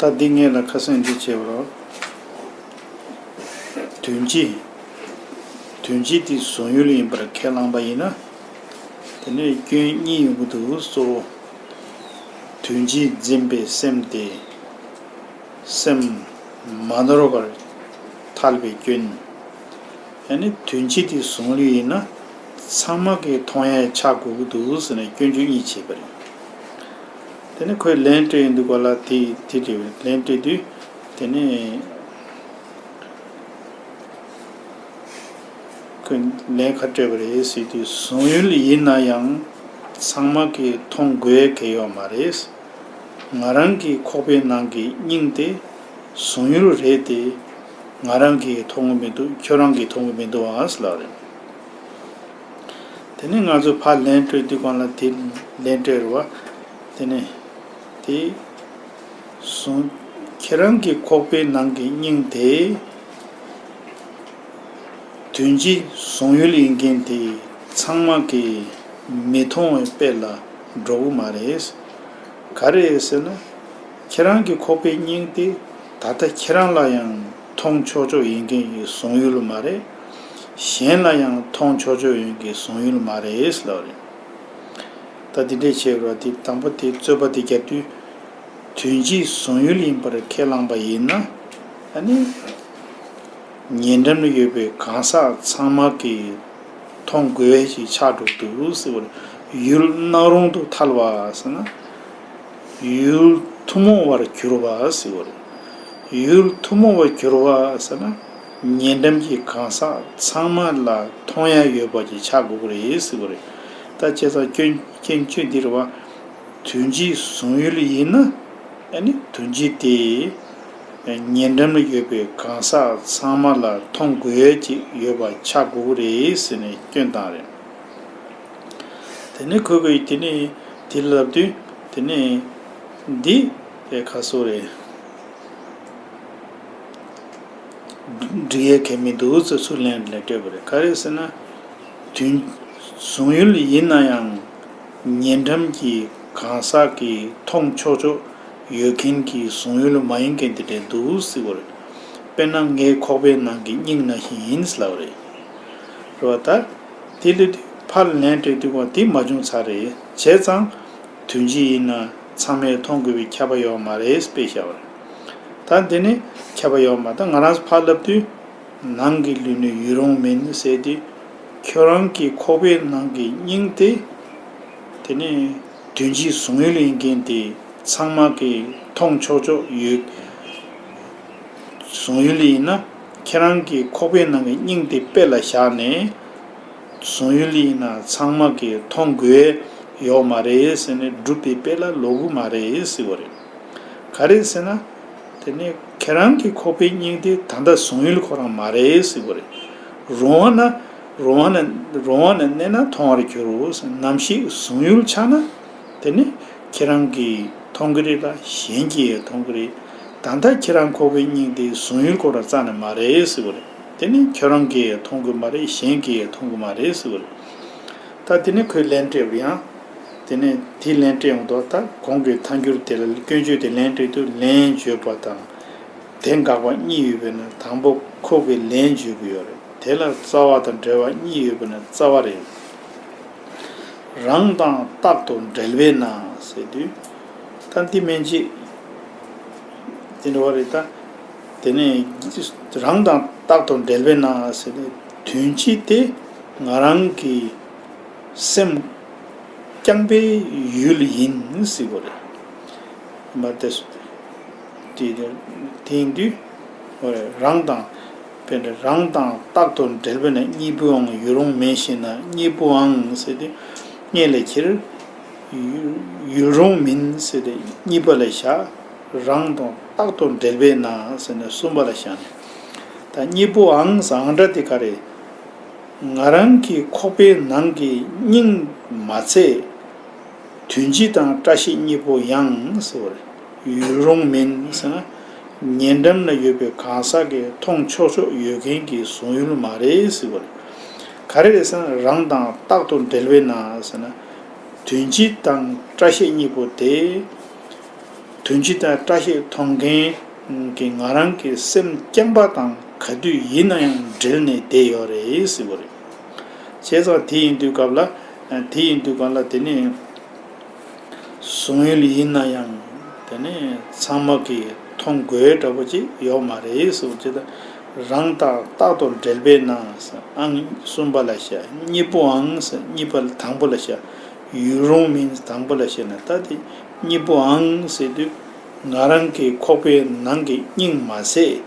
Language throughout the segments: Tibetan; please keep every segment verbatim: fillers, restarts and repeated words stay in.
ད་འདི་ངས་ལ་ཁ་སང་འདི་བྱས་པ་རོ། དོན་སྤྱི། དོན་སྤྱི་དེ་གཟུང་ཡུལ་ཡིན་པར་ཁས་བླངས་པ་ཡིན་ན། དེ་ནས་སྐྱོན་གཉིས་ཡོང་གི་འདུག་གཙོ་བོ། དོན་སྤྱི་འཛིན་པའི་སེམས་དེ། སེམས་མ་ནོར་བར་ཐལ་བའི་སྐྱོན། ཡང་ན་དོན་སྤྱི་དེ་གཟུང་ཡུལ་ཡིན་ན། ཚང་མ་གིས་མཐོང་ཡ་ཆགས་དགོས་ཀྱི་འདུག་ཟེར་ནས་སྐྱོན་བརྗོད་གཉིས་བྱས་པ་རེད། དེ་ནས་ཁོས་ལན་སྤྲད་ཡོང་དུས་སྐབས་ལ་དེ་དེ་འདྲ་ལན་སྤྲད་དུས། དེ་ནས་ཁོས་ལན་ཁ་སྤྲད་པ་རེད་ཟེར་དུས། གཟུང་ཡུལ་ཡིན་ན་ཡང་ཚང་མ་གིས་མཐོང་དགོས་གལ་ཡོད་མ་རེད། ང་རང་གི་ཁོག་པའི་ནང་གི་སྙིང་དེ་གཟུང་ཡུལ་རེད་དེ། ང་རང་གིས་མཐོང་གི་མི་འདུག་ཁྱོད་རང་གིས་མཐོང་གི་མི་འདུག་ཨ་ཟེར་ལབ་རེད། དེ་ནས་ང་ཚོ་ཕར་ལན་སྤྲོད་དུས་སྒང་ལ་དེ་ལན་སྤྲད་རེད་བ། དེ་ནས་དེ་གཟུང་། ཁྱེད་རང་གི་ཁོག་པའི་ནང་གི་སྙིང་དེ། དོན་སྤྱི་གཟུང་ཡུལ་ཡིན་མཁན་དེ་ཚང་མ་གིས་མི་མཐོང་བའི་དཔེ་ལ་འགྲོ་གི་མ་རེད། ག་རེ་ཟེར་ན། ཁྱེད་རང་གི་ཁོག་པའི་སྙིང་དེ་ད་ལྟ་ཁྱེད་རང་ལ་ཡང་མཐོང་ཆོག་ཆོག་ཡིན་མཁན་གྱི་གཟུང་ཡུལ་མ་རེད། གཞན་ལ་ཡང་མཐོང་ཆོག་ཆོག་ཡིན་མཁན་གྱི་གཟུང་ཡུལ་མ་རེད་ལབ་རེད། ད་འདི་འདྲས་བྱས་པ་དེ་དང་པོ་དེ་རྩོད་པ་དེ་བརྒྱབ་དུས། དོན་སྤྱི་གཟུང་ཡུལ་ཡིན་པར་ཁས་བླངས་པ་ཡིན་ན། ཨ་ནི། ཉེ་འགྲམ་ལ་ཡོད་པའི་གང་ཟག་ཚང་མ་གིས་མཐོང་དགོས་ཞིག་ཆགས་འགྲོ་འདུག་ཟེར་བར། ཡུལ་སྣང་རུང་དུ་ཐལ་བ་ཟེར་ན། ཡུལ་ཐུན་མོང་བར་གྱུར་པ་ཟེར་བར། ཡུལ་ཐུན་མོང་བར་གྱུར་པ་ཟེར་ན། ཉེ་འགྲམ་གྱི་གང་ཟག་ཚང་མ་ལ་མཐོང་ཡ་ཡོད་པ་ཅིག་ཆགས་དགོས་ཀྱི་རེད་ཟེར་བ་རེད། ད་བྱས་ཙང་སྐྱོན་སྐྱོན་བརྗོད་འདི་རེད་བ། དོན་སྤྱི་གཟུང་ཡུལ་ཡིན་ན། ཨ་ནི་དོན་སྤྱི་དེ་ཉེ་འགྲམ་ལ་ཡོད་པའི་གང་ཟག་ཚང་མ་ལ་མཐོང་དགོས་ཡ་ཅིག་ཡོད་པ་ཆགས་དགོས་ཀྱི་རེད་ཟེར་ནས་སྐྱོན་བཏང་རེད། དེ་ནས་ཁོས་ཁོས་དེ་ནས་དེ་ལབ་དུས། དེ་ནས་འདི་རེད། ཁ་སོ་རེད། འགྲིག་ཡས་གལ་མི་འདུག་ཟེར་ཚུར་ལན་ལན་སྤྲད་པ་རེད། ག་རེ་ཟེར་ན། དོན་གཟུང་ཡུལ་ཡིན་ན་ཡང་ཉེ་འགྲམ་གྱི་གང་ཟག་གིས་མཐོང་ཆོག་ཆོག་ཡོད་མཁན་གྱི་གཟུང་ཡུལ་མ་ཡིན་མཁན་དེ་འདྲ་འདུག་ཟེར་བ་རེད། དཔེར་ན་ངའི་ཁོག་པའི་ནང་གི་སྙིང་ནང་བཞིན་ཡིན་ཟེར་ལབ་པ་རེད། རེད་བ། ད་དེ་ལས་དུས་ཕར་ལན་སྤྲད་དུས་གོང་དེ་མ་བྱུང་ཚར་རེད། བྱས་ཙང་། དོན་སྤྱི་ཡིན་ན་ཚང་མས་མཐོང་དགོས་པའི་ཁྱབ་པ་ཡོད་མ་རེད་དཔེ་བཞག་པ་རེད། ད་འདི་ནི་ཁྱབ་པ་ཡོད་མ། ད་ང་རང་ཚོ་ཕར་ལབ་དུས། ནང་གི་ལུས་ནི་ཡུལ་རུང་མིན་ཟེར་ཏེ། ཁྱོད་རང་གི་ཁོག་པའི་ནང་གི་སྙིང་དེ། དེ་ནི་དོན་སྤྱི་གཟུང་ཡུལ་ཡིན་མཁན་དེ་ཚང་མ་གིས་མཐོང་ཆོག་ཆོག་ཡོད། གཟུང་ཡུལ་ཡིན་ན་ཁྱེད་རང་གི་ཁོག་པའི་ནང་གི་སྙིང་དེ་དཔེ་ལ་བཞག་ནས། གཟུང་ཡུལ་ཡིན་ན་ཚང་མ་གིས་མཐོང་དགོས་ཡོད་མ་རེད་ཟེར་ནས་སྒྲུབ་པའི་དཔེ་ལ་ལོག་གི་མ་རེད་ཟེར་བ་རེད། ག་རེ་ཟེར་ན། དེ་ནས་ཁྱེད་རང་གི་ཁོག་པའི་སྙིང་དེ་ད་ལྟ་གཟུང་ཡུལ་ཁོ་རང་མ་རེད་ཟེར་བ་རེད། རུང་བ་ན། རུང་བ་ན། རུང་བ་ན་གནས་ན་མཐོང་བར་འགྱུར་རོ། ནམ་ཞིག་གཟུང་ཡུལ་ཆགས་ན། དེ་ནི་ཁྱེད་རང་གིས་མཐོང་གི་རེད་ལ་གཞན་གྱིས་ཡང་མཐོང་གི་རེད། ད་ལྟ་ཁྱེད་རང་ཁོག་པའི་སྙིང་དེ་གཟུང་ཡུལ་ཁོ་རང་རྩ་ནས་མ་རེད་ཟེར་བ་རེད། དེ་ནི་ཁྱོད་རང་གིས་ཡང་མཐོང་གི་མ་རེད། གཞན་གྱིས་ཡང་མཐོང་གི་མ་རེད་ཟེར་བ་རེད། ད་དེ་ནི་ཁོས་ལན་སྤྲད་པ་ཡང་། དེ་ནས་དེ་ལན་སྤྲད་ཡོང་དོ། ད་གོང་གི་ཐལ་འགྱུར་དེ་ལ་སྐྱོན་བརྗོད་དེ་ལན་སྤྲད་དུས་ལན་བརྗོད་པ་དང་། དེ་དགག་པ་གཉིས་ཡོད་པས་ན་དང་པོ་ཁོ་གིས་ལན་བརྗོད་ཀྱི་ཡོད་རེད། དེ་ལ་རྩ་བ་དང་འབྲེལ་བ་གཉིས་ཡོད་པས་ན་རྩ་བ་རེད། རང་དང་རྟག་ཏུ་འབྲེལ་བས་ན་ཟེར་དུས། ད་འདི་མན་ཆད། དེ་འདྲ་བ་རེད་ད། དེ་ནས་རང་དང་རྟག་ཏུ་འབྲེལ་བས་ན་ཟེར་ནས་དོན་སྤྱི་དེ་ང་རང་གི་སེམས་རྐྱང་པའི་ཡུལ་ཡིན་ཟེར་བ་རེད། མ་དེ་དེ་དེ་ཡིན་དུས། རང་དང་། དཔེར་ན་རང་དང་རྟག་ཏུ་འབྲེལ་བས་ན་གཉིས་པོའང་ཡུལ་རུང་མིན་ཞེ་ན། གཉིས་པོའང་ཟེར་ཏེ། སྔོན་ལ་ཁྱེར། ཡུལ་རུང་མིན་ཟེར་ཏེ་གཉིས་པ་ལ་བཞག་རང་དང་རྟག་ཏུ་འབྲེལ་བས་ན་ཟེར་ནས་གསུམ་པ་ལ་བཞག་ནས། ད་གཉིས་པོའང་ཟེར་ཨང་སྒྲ་དེ་ག་རེ། ང་རང་གི་ཁོག་པའི་ནང་གི་སྙིང་མ་ཚད། དོན་སྤྱི་དང་བཀྲ་ཤིས་གཉིས་པོ་ཡང་ཟེར་བ་རེད། ཡུལ་རུང་མིན་ཟེར་ན། ཉེ་འགྲམ་ན་ཡོད་པའི་གང་ཟག་གིས་མཐོང་ཆོག་ཆོག་ཡོད་མཁན་གྱི་གཟུང་ཡུལ་མ་རེད་ཟེར་བ་རེད། ག་རེ་རེད་ཟེར་ན་རང་དང་རྟག་ཏུ་འབྲེལ་བས་ན་ཟེར་ན། དོན་སྤྱི་དང་བཀྲ་ཤིས་གཉིས་པོ་དེ། དོན་སྤྱི་དང་བཀྲ་ཤིས་མཐོང་མཁན་གྱི་ང་རང་གི་སེམས་རྐྱང་པ་དང་ག་དུས་ཡིན་ན་ཡང་འབྲེལ་ནས་བསྡད་ཡོད་རེད་ཟེར་བ་རེད། བྱས་ཙང་དེ་ཡིན་དུས་སྐབས་ལ་དེ་ཡིན་དུས་སྐབས་ལ་དེ་ནི་གཟུང་ཡུལ་ཡིན་ན་ཡང་དེ་ནི་ཚང་མ་གིས་མཐོང་དགོས་འདྲ་པོ་ཅིག་ཡོད་མ་རེད་ཟེར་བ་ཅིག་དང་། རང་དང་རྟག་ཏུ་འབྲེལ་བས་ན་ཨང་གསུམ་པ་ལ་བཞག་གཉིས་པོའང་གཉིས་པ་དང་པོ་ལ་བཞག་ཡུལ་རུང་མིན་དང་པོ་ལ་བཤད་ན་ད་དེ་གཉིས་པོའང་ཟེར་དུས་ང་རང་གི་ཁོག་པའི་ནང་གི་སྙིང་མ་ཟད།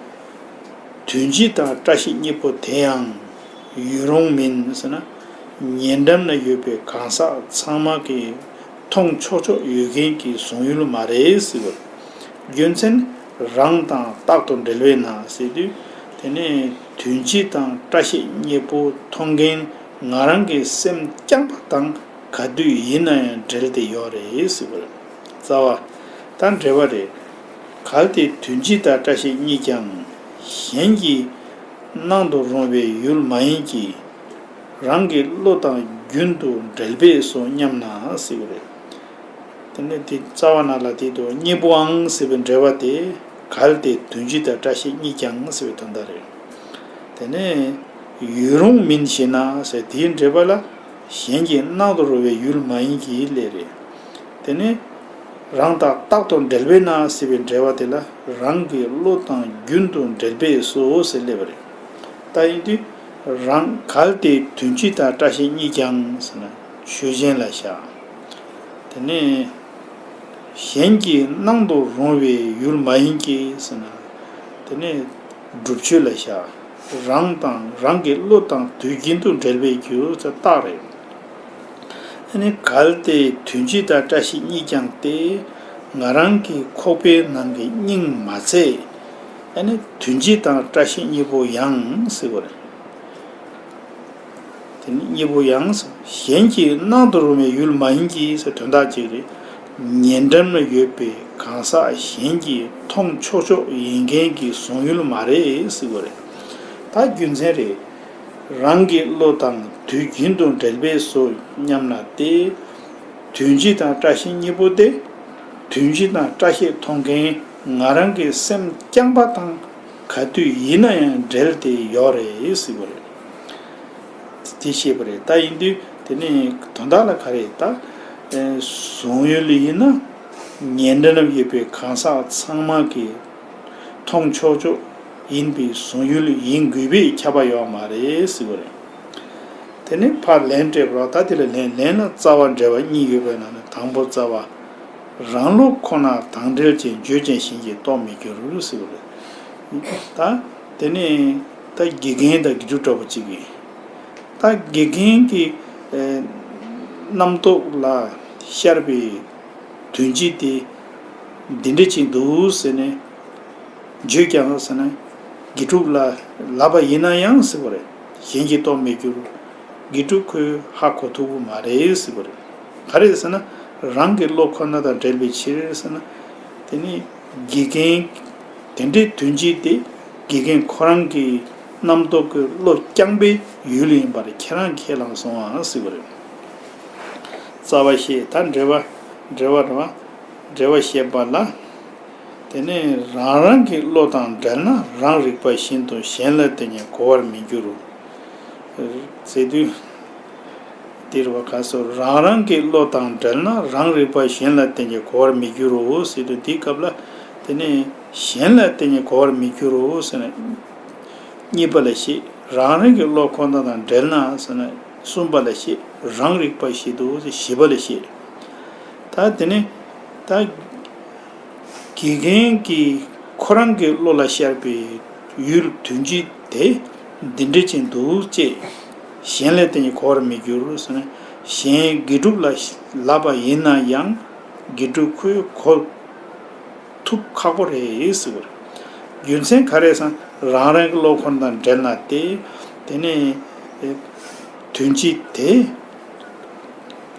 དོན་སྤྱི་དང་བཀྲ་ཤིས་གཉིས་པོ་དེ་ཡང་ཡུལ་རུང་མིན་ཟེར་ན་ཉེ་འགྲམ་ན་ཡོད་པའི་གང་ཟག་ཚང་མ་གིས་མཐོང་ཆོག་ཆོག་ཡོད་མཁན་གྱི་གཟུང་ཡུལ་མ་རེད་ཟེར་བ། རྒྱུ་མཚན་རང་དང་རྟག་ཏུ་འབྲེལ་བས་ན་ཟེར་དུས་དེ་ནས་དོན་སྤྱི་དང་བཀྲ་ཤིས་གཉིས་པོ་མཐོང་མཁན་ང་རང་གི་སེམས་རྐྱང་པ་དང་ག་དུས་ཡིན་ན་ཡང་འབྲེལ་ཏེ་ཡོད་རེད་ཟེར་བ་རེད། རྩ་བ། ད་འབྲེལ་བ་རེད། གལ་ཏེ་དོན་སྤྱི་དང་བཀྲ་ཤིས་གཉིས་ཀྱང་གཞན་གྱིས་སྣང་དུ་རུང་བའི་ཡུལ་མ་ཡིན་གྱི། རང་གི་བློ་དང་རྒྱུན་དུ་འབྲེལ་པས་སོ་སྙམ་ན་ཟེར་བ་རེད། དེ་ནས་དེ་རྩ་བ་ནང་ལ་དེ་དུ་གཉིས་པོའང་ཟེར་བའི་འབྲེལ་བ་དེ་གལ་ཏེ་དོན་སྤྱི་དང་བཀྲ་ཤིས་གཉིས་ཀྱང་ཟེར་བའི་དོན་དག་རེད། དེ་ནས་ཡུལ་རུང་མིན་ཞེ་ན་ཟེར་དེའི་འབྲེལ་བ་ལ་གཞན་གྱིས་སྣང་དུ་རུང་བའི་ཡུལ་མ་ཡིན་གྱི་ལས་རེད། དེ་ནས་རང་དང་རྟག་ཏུ་འབྲེལ་བས་ན་ཟེར་བའི་འབྲེལ་བ་དེ་ལ་རང་གི་བློ་དང་རྒྱུན་དུ་འབྲེལ་པས་སོ་ཟེར་སླེབས་པ་རེད། ད་ཡིན་དུས་རང་གལ་ཏེ་དོན་སྤྱི་དང་བཀྲ་ཤིས་གཉིས་ཀྱང་ཟེར་ན་ཆོས་ཅན་ལ་བཞག་དེ་ནས་གཞན་གྱིས་སྣང་དུ་རུང་བའི་ཡུལ་མ་ཡིན་གྱི་ཟེར་ན་དེ་ནས་སྒྲུབ་ཆོས་ལ་བཞག་རང་དང་རང་གི་བློ་དང་དུས་རྒྱུན་དུ་འབྲེལ་བའི་རྒྱུ་ཟེར་རྟགས་རེད། ཨ་ནི་གལ་ཏེ་དོན་སྤྱི་དང་བཀྲ་ཤིས་གཉིས་ཀྱང་སྟེ། ང་རང་གི་ཁོག་པའི་ནང་གི་སྙིང་མ་ཚད། ཨ་ནི་དོན་སྤྱི་དང་བཀྲ་ཤིས་གཉིས་པོ་ཡང་ཟེར་བ་རེད། དེ་ནི་གཉིས་པོ་ཡང་གཞན་གྱིས་སྣང་དུ་རུང་བའི་ཡུལ་མ་ཡིན་གྱི་ཟེར་དོན་དག་ཅིག་རེད། ཉེ་འགྲམ་ན་ཡོད་པའི་གང་ཟག་གཞན་གྱིས་མཐོང་ཆོག་ཆོག་ཡིན་མཁན་གྱི་གཟུང་ཡུལ་མ་རེད་ཟེར་བ་རེད། ད་རྒྱུ་མཚན་རེད། རང་གི་བློ་དང་དུས་རྒྱུན་དུ་འབྲེལ་བས་སོ་སྙམ་ན་སྟེ། དོན་སྤྱི་དང་བཀྲ་ཤིས་གཉིས་པོ་སྟེ། དོན་སྤྱི་དང་བཀྲ་ཤིས་མཐོང་མཁན་ང་རང་གི་སེམས་རྐྱང་པ་དང་ག་དུས་ཡིན་ན་ཡང་འབྲེལ་ཏེ་ཡོད་རེད་ཟེར་བ་རེད། དེ་ཤེས་པ་རེད། ད་ཡིན་དུས་དེ་ནི་དོན་དག་ལ་ག་རེ་ད་གཟུང་ཡུལ་ཡིན་ན་ཉེ་འབྲེལ་ཡོད་པའི་གང་ཟག་ཚང་མ་གིས་མཐོང་ཆོག་ཆོག་ཡིན་པའི་གཟུང་ཡུལ་ཡིན་དགོས་པའི་ཁྱབ་པ་ཡོད་མ་རེད་ཟེར་བ་རེད། དེ་ནས་ཕར་ལན་སྤྲད་པ་ད་དེ་ལ་ལན་ལན་ལ་རྩ་བ་འབྲེལ་བ་གཉིས་ཡོད་པའི་ནང་ནས་དང་པོ་རྩ་བ། རང་བློ་ཁོ་ན་དང་འབྲེལ་ཅན་བརྗོད་ཅན་གཞན་གྱིས་རྟོགས་མི་འགྱུར་ཟེར་བ་རེད། ད་དེ་ནས་ད་དགེ་རྒན་དང་དགེ་ཕྲུག་འདྲ་པོ་གཅིག་གིས། ད་དགེ་རྒན་གྱི་རྣམ་རྟོག་ལ་ཤར་བའི་དོན་སྤྱི་དེ་འདི་འདྲ་ཅིག་འདུག་ཟེར་ནས་བརྗོད་ཀྱང་ཟེར་ན་དགེ་ཕྲུག་ལ་ལབ་པ་ཡིན་ན་ཡང་ཟེར་བ་རེད། གཞན་གྱིས་རྟོགས་མི་འགྱུར། དགེ་ཕྲུག་ཁོས་ཧ་གོ་ཐུབ་ཀྱི་མ་རེད་ཟེར་བ་རེད། ག་རེ་ཟེར་ན་རང་གི་བློ་ཁོ་ན་དང་འབྲེལ་བའི་ཕྱིར་ཟེར་ན་དེ་ནི་དགེ་རྒན་དེ་འདྲའི་དོན་སྤྱི་དེ་དགེ་རྒན་ཁོ་རང་གི་རྣམ་རྟོག་གི་བློ་རྐྱང་པའི་ཡུལ་ཡིན་པར་ཁྱེད་རང་ཁས་བླངས་སོང་ཨང་ཟེར་བ་རེད། རྩ་བ་ཤེས་ད་འབྲེལ་བ་འབྲེལ་བ་རེད་བ། འབྲེལ་བ་ཤེས་པ་ལ། དེ་ནས་རང་རང་གི་བློ་དང་འབྲེལ་ན་རང་རིག་པ་བཞིན་དུ་གཞན་ལ་བརྟེན་ནས་གོ་བར་མི་འགྱུར་རོ། ཟེར་དུས། འདིར་བ་ག་སོ་རང་རང་གི་བློ་དང་འབྲེལ་ན་རང་རིག་པ་གཞན་ལ་བརྟེན་ནས་གོ་བར་མི་འགྱུར་རོ་ཟེར་དུས་འདིའི་སྐབས་ལ། དེ་ནས་གཞན་ལ་བརྟེན་ནས་གོ་བར་མི་འགྱུར་རོ་ཟེར་ན། གཉིས་པ་ལ་བཤད། རང་རང་གི་བློ་ཁོ་ན་དང་འབྲེལ་ན་ཟེར་ན་གསུམ་པ་ལ་བཤད། རང་རིག་པ་བཞིན་དུ་བཞི་པ་ལ་བཤད། ད་དེ་ནས་ད་དགེ་རྒན་གྱིས་ཁོ་རང་གི་བློ་ལ་ཤར་བའི་ཡུལ་དོན་སྤྱི་དེ་འདི་འདྲ་ཅིག་འདུག་ཅེས་གཞན་ལ་བརྟེན་ནས་གོ་བར་མི་འགྱུར་ཟེར་ན་གཞན་དགེ་ཕྲུག་ལ་ལབ་པ་ཡིན་ན་ཡང་དགེ་ཕྲུག་ཁོས་གོ་ཐུབ་ཁག་པོ་རེད་ཟེར་བ་རེད། རྒྱུ་མཚན་ག་རེ་ཟེར་ན་རང་རང་གི་བློ་ཁོ་ན་དང་འབྲེལ་ན་དེ་དེ་ནས་དོན་སྤྱི་དེ་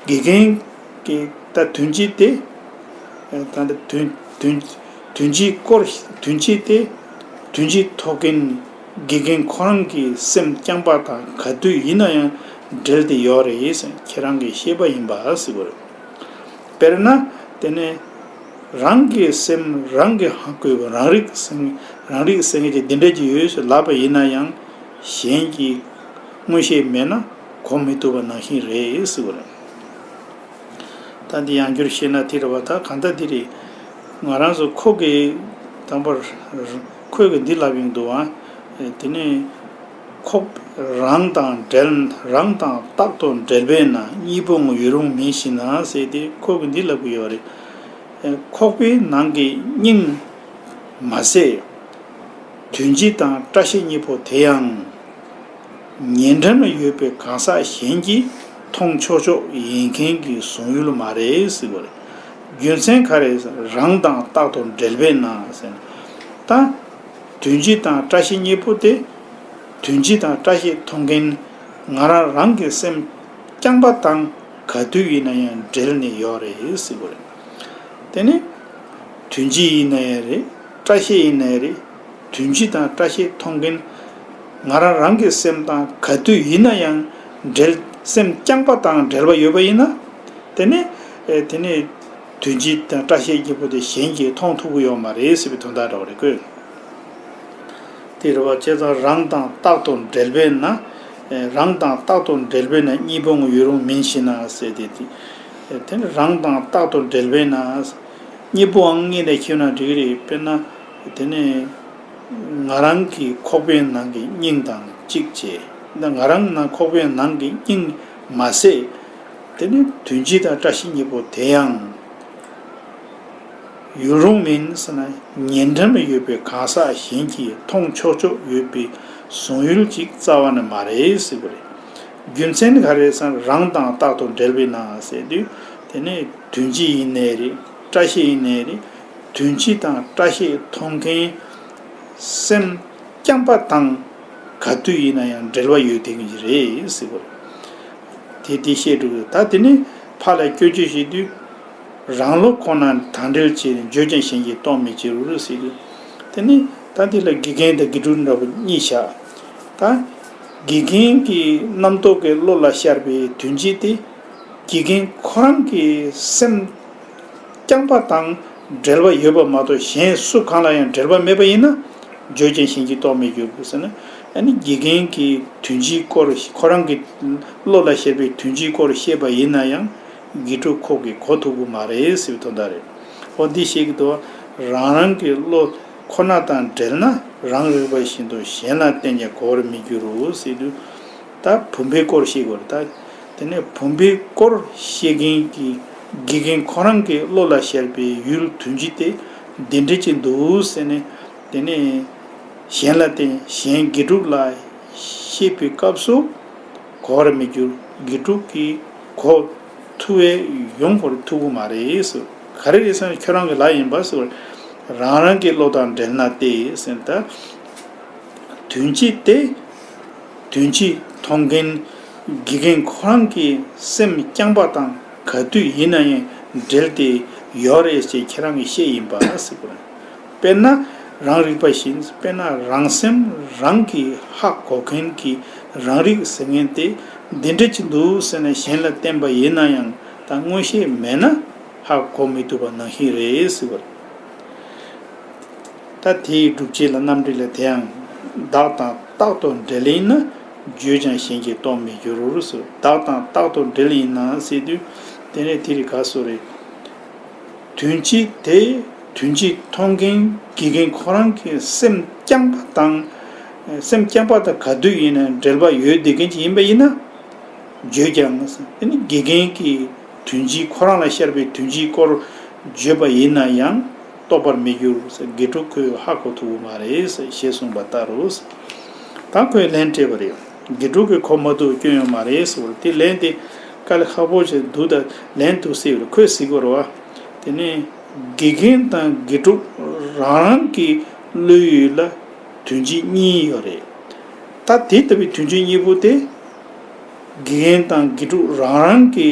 དགེ་རྒན་གྱི་ད་དོན་སྤྱི་དེ་ད་ལྟ་དོན་དོན་དོན་སྤྱིའི་སྐོར་དོན་སྤྱི་དེ་དོན་སྤྱི་ཐོག་མཁན་དགེ་རྒན་ཁོ་རང་གི་སེམས་རྐྱང་པ་དང་ག་དུས་ཡིན་ན་ཡང་འབྲེལ་ཏེ་ཡོད་རེད་ཟེར་ཁྱེད་རང་གི་ཤེས་པ་ཡིན་པ་ཟེར་བ་རེད། དཔེར་ན་དེ་ནས་ རང་གི་སེམས་རང་གིས་ཧ་གོ་བ། རང་རིག་སེམས་རང་རིག་སེམས་ཅན་འདི་འདྲ་ཅིག་ཡོད་ཟེར་ལབ་པ་ཡིན་ན་ཡང་གཞན་གྱིས་མངོན་ཤེས་མེད་ན་གོ་མི་ཐུབ་པ་ནང་བཞིན་རེད་ཟེར་བ་རེད། ད་འདི་ཡང་བསྐྱར་བཤད་ན་དེ་རེད་བ། ད་གང་ལྟར་འདི་རེད། ང་རང་ཚོ་ཁོ་གིས་དང་པོར་ཁོས་གིས་འདི་ལབ་ཡོང་འདུག་ཨ། དེ་ནས་ཁོག་རང་དང་འབྲེལ། རང་དང་རྟག་ཏུ་འབྲེལ་བས་ན། གཉིས་པོ་ངོ་ཡུལ་རུང་མིན་ཞིག་ན་ཟེར་ཏེ་ཁོ་གིས་འདི་ལབ་ཀྱི་ཡོད་རེད། ཁོག་པའི་ནང་གི་སྙིང་མ་ཟད། དོན་སྤྱི་དང་བཀྲ་ཤིས་གཉིས་པོ་དེ་ཡང་ཉེ་འགྲམ་ལ་ཡོད་པའི་གང་ཟག་གཞན་གྱིས་མཐོང་ཆོག་ཆོག་ཡིན་མཁན་གྱི་གཟུང་ཡུལ་མ་རེད་ཟེར་བ་རེད། རྒྱུ་མཚན་ག་རེ་ཟེར་ན། རང་དང་རྟག་ཏུ་འབྲེལ་བས་ན་ཟེར་ན། ད་དོན་སྤྱི་དང་བཀྲ་ཤིས་གཉིས་པོ་དེ། དོན་སྤྱི་དང་བཀྲ་ཤིས་མཐོང་མཁན་ང་རང་རང་གི་སེམས་རྐྱང་པ་དང་ག་དུས་ཡིན་ན་ཡང་འབྲེལ་ནས་ཡོད་རེད་ཟེར་བ་རེད། དེ་ནི་དོན་སྤྱི་ཡིན་ན་ཡང་རེད། བཀྲ་ཤིས་ཡིན་ན་ཡང་རེད། དོན་སྤྱི་དང་བཀྲ་ཤིས་མཐོང་མཁན་ང་རང་རང་གི་སེམས་དང་ག་དུས་ཡིན་ན་ཡང་འབྲེལ། སེམས་རྐྱང་པ་དང་འབྲེལ་བ་ཡོད་པ་ཡིན་ན། དེ་ནི་ཨེ་དེ་ནི་དོན་སྤྱི་དང་བཀྲ་ཤིས་གཉིས་པོ་དེ་གཞན་གྱིས་མཐོང་ཐུབ་ཀྱི་ཡོད་མ་རེད་ཟེར་བའི་དོན་དག་འདྲ་བ་རེད་ཀོ། དེ་རེད་བ། བྱས་ཙང་རང་དང་རྟག་ཏུ་འབྲེལ་བས་ན། ཨེ་རང་དང་རྟག་ཏུ་འབྲེལ་བས་ན། གཉིས་པོ་ངོ་ཡུལ་རུང་མིན་ཞིག་ན་ཟེར་ཏེ། དེ་དེ་ནི་རང་དང་རྟག་ཏུ་འབྲེལ་བས་ན། གཉིས་པོའང་གཉིས་ནས་ཁྱེར་ན་འགྲིག་གི་རེད། དཔེར་ན་དེ་ནི་ང་རང་གི་ཁོག་པའི་ནང་གི་སྙིང་དང་གཅིག་བྱས། ད་ང་རང་ནང་ཁོག་པའི་ནང་གི་སྙིང་མ་ཟད། དེ་ནི་དོན་སྤྱི་དང་བཀྲ་ཤིས་གཉིས་པོ་དེ་ཡང་ཡུལ་རུང་མིན་ཟེར་ན། ཉེ་འགྲམ་ལ་ཡོད་པའི་གང་ཟག་གཞན་གྱིས་མཐོང་ཆོག་ཆོག་ཡོད་པའི་གཟུང་ཡུལ་ཅིག་རྩ་བ་ནས་མ་རེད་ཟེར་བ་རེད། རྒྱུ་མཚན་ག་རེ་ཟེར་ན། རང་དང་རྟག་ཏུ་འབྲེལ་བས་ན་ཟེར་དུས། དེ་ནི་དོན་སྤྱི་ཡིན་ནའི་རེད། བཀྲ་ཤིས་ཡིན་ནའི་རེད། དོན་སྤྱི་དང་བཀྲ་ཤིས་མཐོང་མཁན་སེམས་རྐྱང་པ་དང་ག་དུས་ཡིན་ན་ཡང་འབྲེལ་བ་ཡོད་བསྡད་མཁན་ཅིག་རེད་ཟེར་བ་རེད། དེ་དེ་བཤད་འགྲོ་གི། ད་དེ་ནི་ཕར་ལ་སྐྱོན་བརྗོད་བྱེད་དུས། རང་བློ་ཁོ་ན་དང་འབྲེལ་བྱས་ནས། བརྗོད་ཀྱང་གཞན་གྱིས་རྟོགས་མི་བྱེད་རུང་ཟེར་དུས། དེ་ནི་ད་འདི་ལ་དགེ་རྒན་དང་དགེ་ཕྲུག་འདྲ་པོ་གཉིས་བཞག་ད་དགེ་རྒན་གྱི་རྣམ་རྟོག་གི་བློ་ལ་ཤར་བའི་དོན་སྤྱི་དེ། དགེ་རྒན་ཁོ་རང་གི་སེམས་རྐྱང་པ་དང་འབྲེལ་བ་ཡོད་པ་མ་གཏོགས། གཞན་སུ་གང་ལ་ཡང་འབྲེལ་བ་མེད་པ་ཡིན་ན། བརྗོད་ཀྱང་གཞན་གྱིས་རྟོགས་མི་འགྱུར་ཟེར་ན། ཨ་ནི་དགེ་རྒན་གྱི་དོན་སྤྱིའི་སྐོར། ཁོ་རང་གི་བློ་ལ་ཤར་བའི་དོན་སྤྱིའི་སྐོར་བཤད་པ་ཡིན་ན་ཡང་། དགེ་ཕྲུག་ཁོ་གིས་གོ་ཐུབ་ཀྱི་མ་རེད་ཟེར་བའི་དོན་དག་རེད། འོ་འདི་བཤད་ཀྱི་འདུག་རང་རང་གི་བློ་ཁོ་ན་དང་འབྲེལ་ན། རང་རིག་པ་བཞིན་དུ་གཞན་ལ་བརྟེན་ཀྱང་གོ་བར་མི་འགྱུར་རོ་ཟེར་དུས། ད་བུམ་པའི་སྐོར་བཤད་དགོས་རེད་ད། དེ་ནས་བུམ་པའི་སྐོར་བཤད་མཁན་གྱི་དགེ་རྒན་ཁོ་རང་གི་བློ་ལ་ཤར་བའི་ཡུལ་དོན་སྤྱི་དེ་འདི་འདྲ་ཅིག་འདུག་ཟེར་ནས། དེ་ནས་གཞན་ལ་བརྟེན། གཞན་དགེ་ཕྲུག་ལ་བཤད་པའི་སྐབས་སུ་གོ་བར་མི་འགྱུར། དགེ་ཕྲུག་གིས་གོ་ཐུབ་པའི་ཡོང་བར་ཐུབ་ཀྱི་མ་རེད་ཟེར། ག་རེ་རེད་ཟེར་ན་ཁྱོད་རང་གི་ལག་ཡིན་པ་ཟེར། རང་རང་གི་བློ་དང་འབྲེལ་ན་སྟེ་ཟེར། ད་དོན་སྤྱི་དེ། དོན་སྤྱི་མཐོང་མཁན་དགེ་རྒན་ཁོ་རང་གི་སེམས་རྐྱང་པ་དང་ག་དུས་ཡིན་ན་ཡང་འབྲེལ་ཏེ་ཡོད་རེད་ཅེས་ཁྱེད་རང་གིས་བཤད་ཡིན་པ་ཟེར་བ་རེད། དཔེར་ན་རང་རིག་པ་བཞིན། དཔེར་ན་རང་སེམས་རང་གིས་ཧ་གོ་མཁན་གྱི་རང་རིག་ཟེར་མཁན་དེ་འདི་འདྲ་ཅིག་འདུག་ཟེར་ནས་གཞན་ལ་བསྟན་པ་ཡིན་ན་ཡང་། ད་མངོན་ཤེས་མེད་ན་ཧ་གོ་མི་ཐུབ་པ་ནང་བཞིན་རེད་ཟེར་བ་རེད། ད་དེའི་སྒྲུབ་བྱེད་ལ་རྣམ་འགྲེལ་ལ། དེ་ཡང་བདག་དང་རྟག་ཏུ་འབྲེལ་ཡིན་ན། བརྗོད་ཀྱང་གཞན་གྱིས་རྟོགས་མི་འགྱུར་ཟེར། བདག་དང་རྟག་ཏུ་འབྲེལ་ཡིན་ན་ཟེར་དུས། དེ་ནས་དེ་རིགས་ག་སོ་རེད། དོན་སྤྱི་དེ། དོན་སྤྱི་མཐོང་མཁན་དགེ་རྒན་ཁོ་རང་གི་སེམས་རྐྱང་པ་དང་། སེམས་རྐྱང་པ་དང་ག་དུས་ཡིན་ན་འབྲེལ་བ་ཡོད་བསྡད་མཁན་ཅིག་ཡིན་པ་ཡིན་ན། བརྗོད་ཀྱང་། དེ་ནི་དགེ་རྒན་གྱི་དོན་སྤྱི། ཁོ་རང་ལ་ཤར་བའི་དོན་སྤྱིའི་སྐོར་བརྗོད་པ་ཡིན་ན་ཡང་རྟོགས་པར་མི་འགྱུར། དགེ་ཕྲུག་ཁོས་ཧ་གོ་ཐུབ་ཀྱི་མ་རེད་ཞེས་གསུངས་པ་ལྟར་རོ། ད་ཁོས་ལན་སྤྲད་པ་རེད། དགེ་ཕྲུག་གིས་གོ་མ་ཐུབ་སྐྱོན་ཡོད་མ་རེད་ཟེར་བ་རེད། དེ་ལན་དེ་དཀའ་ལས་ཁག་པོ་ཞིག་འདུག་ད་ལན་འདུག་ཟེར་བ་རེད། ཁོས་ཟེར་གྱི་ཡོད་རེད་བ། དེ་ནི་དགེ་རྒན་དང་དགེ་ཕྲུག་རང་རང་གི་བློ་ཡུལ་ལ་དོན་སྤྱི་གཉིས་ཡོད་རེད། ད་དེ་ལྟ་བུའི་དོན་སྤྱི་གཉིས་པོ་དེ། དགེ་རྒན་དང་དགེ་ཕྲུག་རང་རང་གི་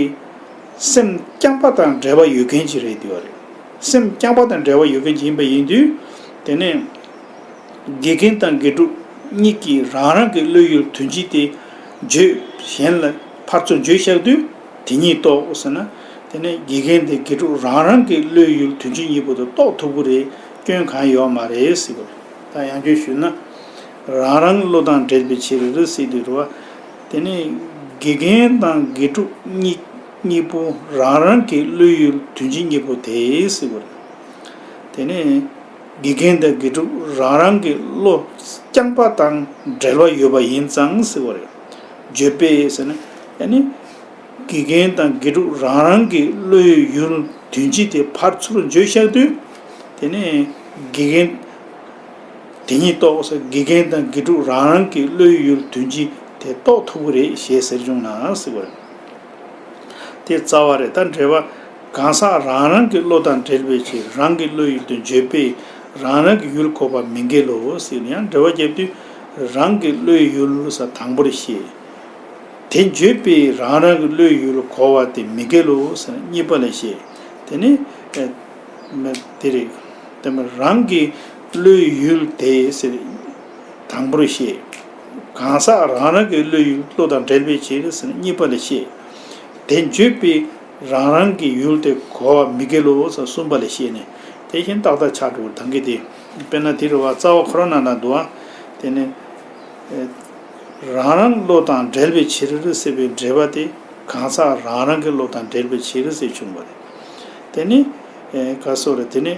སེམས་རྐྱང་པ་དང་འབྲེལ་བ་ཡོད་མཁན་ཅིག་རེད་འདུག་བ་རེད། སེམས་རྐྱང་པ་དང་འབྲེལ་བ་ཡོད་མཁན་ཅིག་ཡིན་པ་ཡིན་དུས། དེ་ནས་དགེ་རྒན་དང་དགེ་ཕྲུག་གཉིས་ཀྱིས་རང་རང་གི་བློ་ཡུལ་དོན་སྤྱི་དེ་བརྗོད། གཞན་ལ་ཕར་ཚུར་བརྗོད་བཞག་དུས། དེ་གཉིས་རྟོགས་ཟེར་ན། དེ་ནས་དགེ་རྒན་དང་དགེ་ཕྲུག་རང་རང་གི་བློའི་ཡུལ་དོན་སྤྱི་གཉིས་པོ་དེ་རྟོགས་ཐུབ་ཀྱི་རེད། སྐྱོན་གང་ཡོད་མ་རེད་ཟེར་གྱི་རེད། ད་ཡང་བསྐྱར་ཞུས་ན། རང་རང་བློ་དང་འབྲེལ་བའི་ཕྱིར་ཟེར་དུས་རེད་བ། དེ་ནས་དགེ་རྒན་དང་དགེ་ཕྲུག་གཉིས་གཉིས་པོ་རང་རང་གི་བློའི་ཡུལ་དོན་སྤྱི་གཉིས་པོ་དེ་ཟེར་གྱི་རེད། དེ་ནས་དགེ་རྒན་དང་དགེ་ཕྲུག་རང་རང་གི་བློ་རྐྱང་པ་དང་འབྲེལ་བ་ཡོད་པ་ཡིན་ཙང་ཟེར་བ་རེད། བརྗོད་པས་ཟེར་ན། ཨ་ནི། དགེ་རྒན་དང་དགེ་ཕྲུག་རང་རང་གི་བློའི་ཡུལ་དོན་སྤྱི་དེ་ཕར་ཚུར་བརྗོད་བཞག་དུས། དེ་ནས་དགེ་རྒན་དེ་ཉིད་རྟོགས་ཟེར། དགེ་རྒན་དང་དགེ་ཕྲུག་རང་རང་གི་བློའི་ཡུལ་དོན་སྤྱི་དེ་རྟོགས་ཐུབ་ཀྱི་རེད་ཞེས་ཟེར་བྱུང་ན་ཟེར་བ་རེད། དེ་རྩ་བ་རེད། ད་འགྲེལ་པ། གང་ཟག་རང་རང་གི་བློ་དང་འབྲེལ་བའི་ཕྱིར་རང་གི་བློའི་ཡུལ་དུ་བརྗོད་པས་རང་རང་གི་ཡུལ་གོ་བ་མི་འགལ་ལོ་ཟེར་ནས་ཡང་འགྲེལ་པ་བརྒྱབ་དུས། རང་གི་བློའི་ཡུལ་ཟེར་དང་པོར་བཤད། དེ་བརྗོད་པས་རང་རང་གི་བློའི་ཡུལ་གོ་བ་དེ་མི་འགལ་ལོ་ཟེར་གཉིས་པ་ལ་བཤད། དེ་ནི། ཨ། དེ་རེད། དེ་མ་རང་གི་བློའི་ཡུལ་དེ་ཟེར་དང་པོར་བཤད། གང་ཟག་རང་རང་གི་བློའི་ཡུལ་བློ་དང་འབྲེལ་བའི་ཕྱིར་ཟེར་གཉིས་པ་ལ་བཤད། དེ་བརྗོད་པས་རང་རང་གི་ཡུལ་དེ་གོ་བ་མི་འགལ་ལོ་ཟེར་གསུམ་པ་ལ་བཤད་ནས་དེ་བཞིན་ཏག་ཏག་ཆགས་འགྲོ་བར་ཐང་གི་དེ། དཔེར་ན་དེ་རེད་བ། རྩ་བ་ཁོ་རང་ནང་ན་འདུག་ཨ། དེ་ནི། ཨེ། རང་རང་བློ་དང་འབྲེལ་བའི་ཕྱིར་ཟེར་བའི་འགྲེལ་པ་དེ་གང་ཟག་རང་རང་གི་བློ་དང་འབྲེལ་བའི་ཕྱིར་ཟེར་བྱུང་བ་རེད། དེ་ནི། ཨེ། ག་སོ་རེད། དེ་ནི།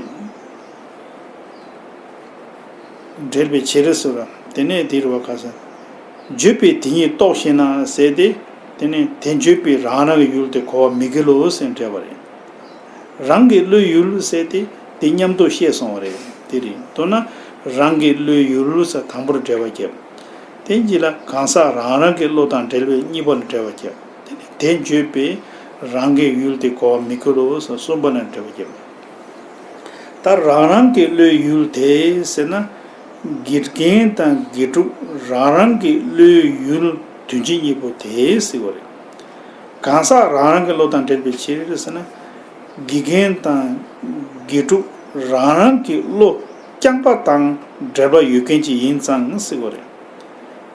འབྲེལ་བའི་ཕྱིར་ཟེར་བ། དེ་ནས་དེ་རུ་བ་ག་ས། བརྗོད་པས་དེ་ཉིད་རྟོགས་ཤེ་ན་ཟེར་ཏེ། དེ་ནས་དེ་བརྗོད་པས་རང་རང་གི་ཡུལ་དེ་གོ་བ་མི་འགལ་ལོ་ཟེར་འགྲེལ་བ་རེད། རང་གི་བློའི་ཡུལ་ཟེར་ཏེ་དེ་མཉམ་དུ་བཤད་སོང་བ་རེད། དེ་རེད། མདོར་ན་རང་གི་བློའི་ཡུལ་ཟེར་དང་པོར་འགྲེལ་བ་བརྒྱབ། དེ་རྗེས་ལ་གང་ཟག་རང་རང་གི་བློ་དང་འབྲེལ་བའི་གཉིས་པ་ལ་འགྲེལ་བ་བརྒྱབ། དེ་ནས་དེ་བརྗོད་པས་རང་གི་ཡུལ་དེ་གོ་བ་མི་འགལ་ལོ་ཟེར་གསུམ་པ་ལ་འགྲེལ་བ་བརྒྱབ། ད་རང་རང་གི་བློའི་ཡུལ་དེ་ཟེར་ན། དགེ་རྒན་དང་དགེ་ཕྲུག་རང་རང་གི་བློའི་ཡུལ་དོན་སྤྱི་གཉིས་པོ་དེ་ཟེར་བ་རེད། གང་ཟག་རང་རང་གི་བློ་དང་འབྲེལ་བའི་ཕྱིར་ཟེར་ན། དགེ་རྒན་དང་དགེ་ཕྲུག་རང་རང་གི་བློ་རྐྱང་པ་དང་འབྲེལ་བ་ཡོད་མཁན་ཅིག་ཡིན་ཙང་ཟེར་བ་རེད།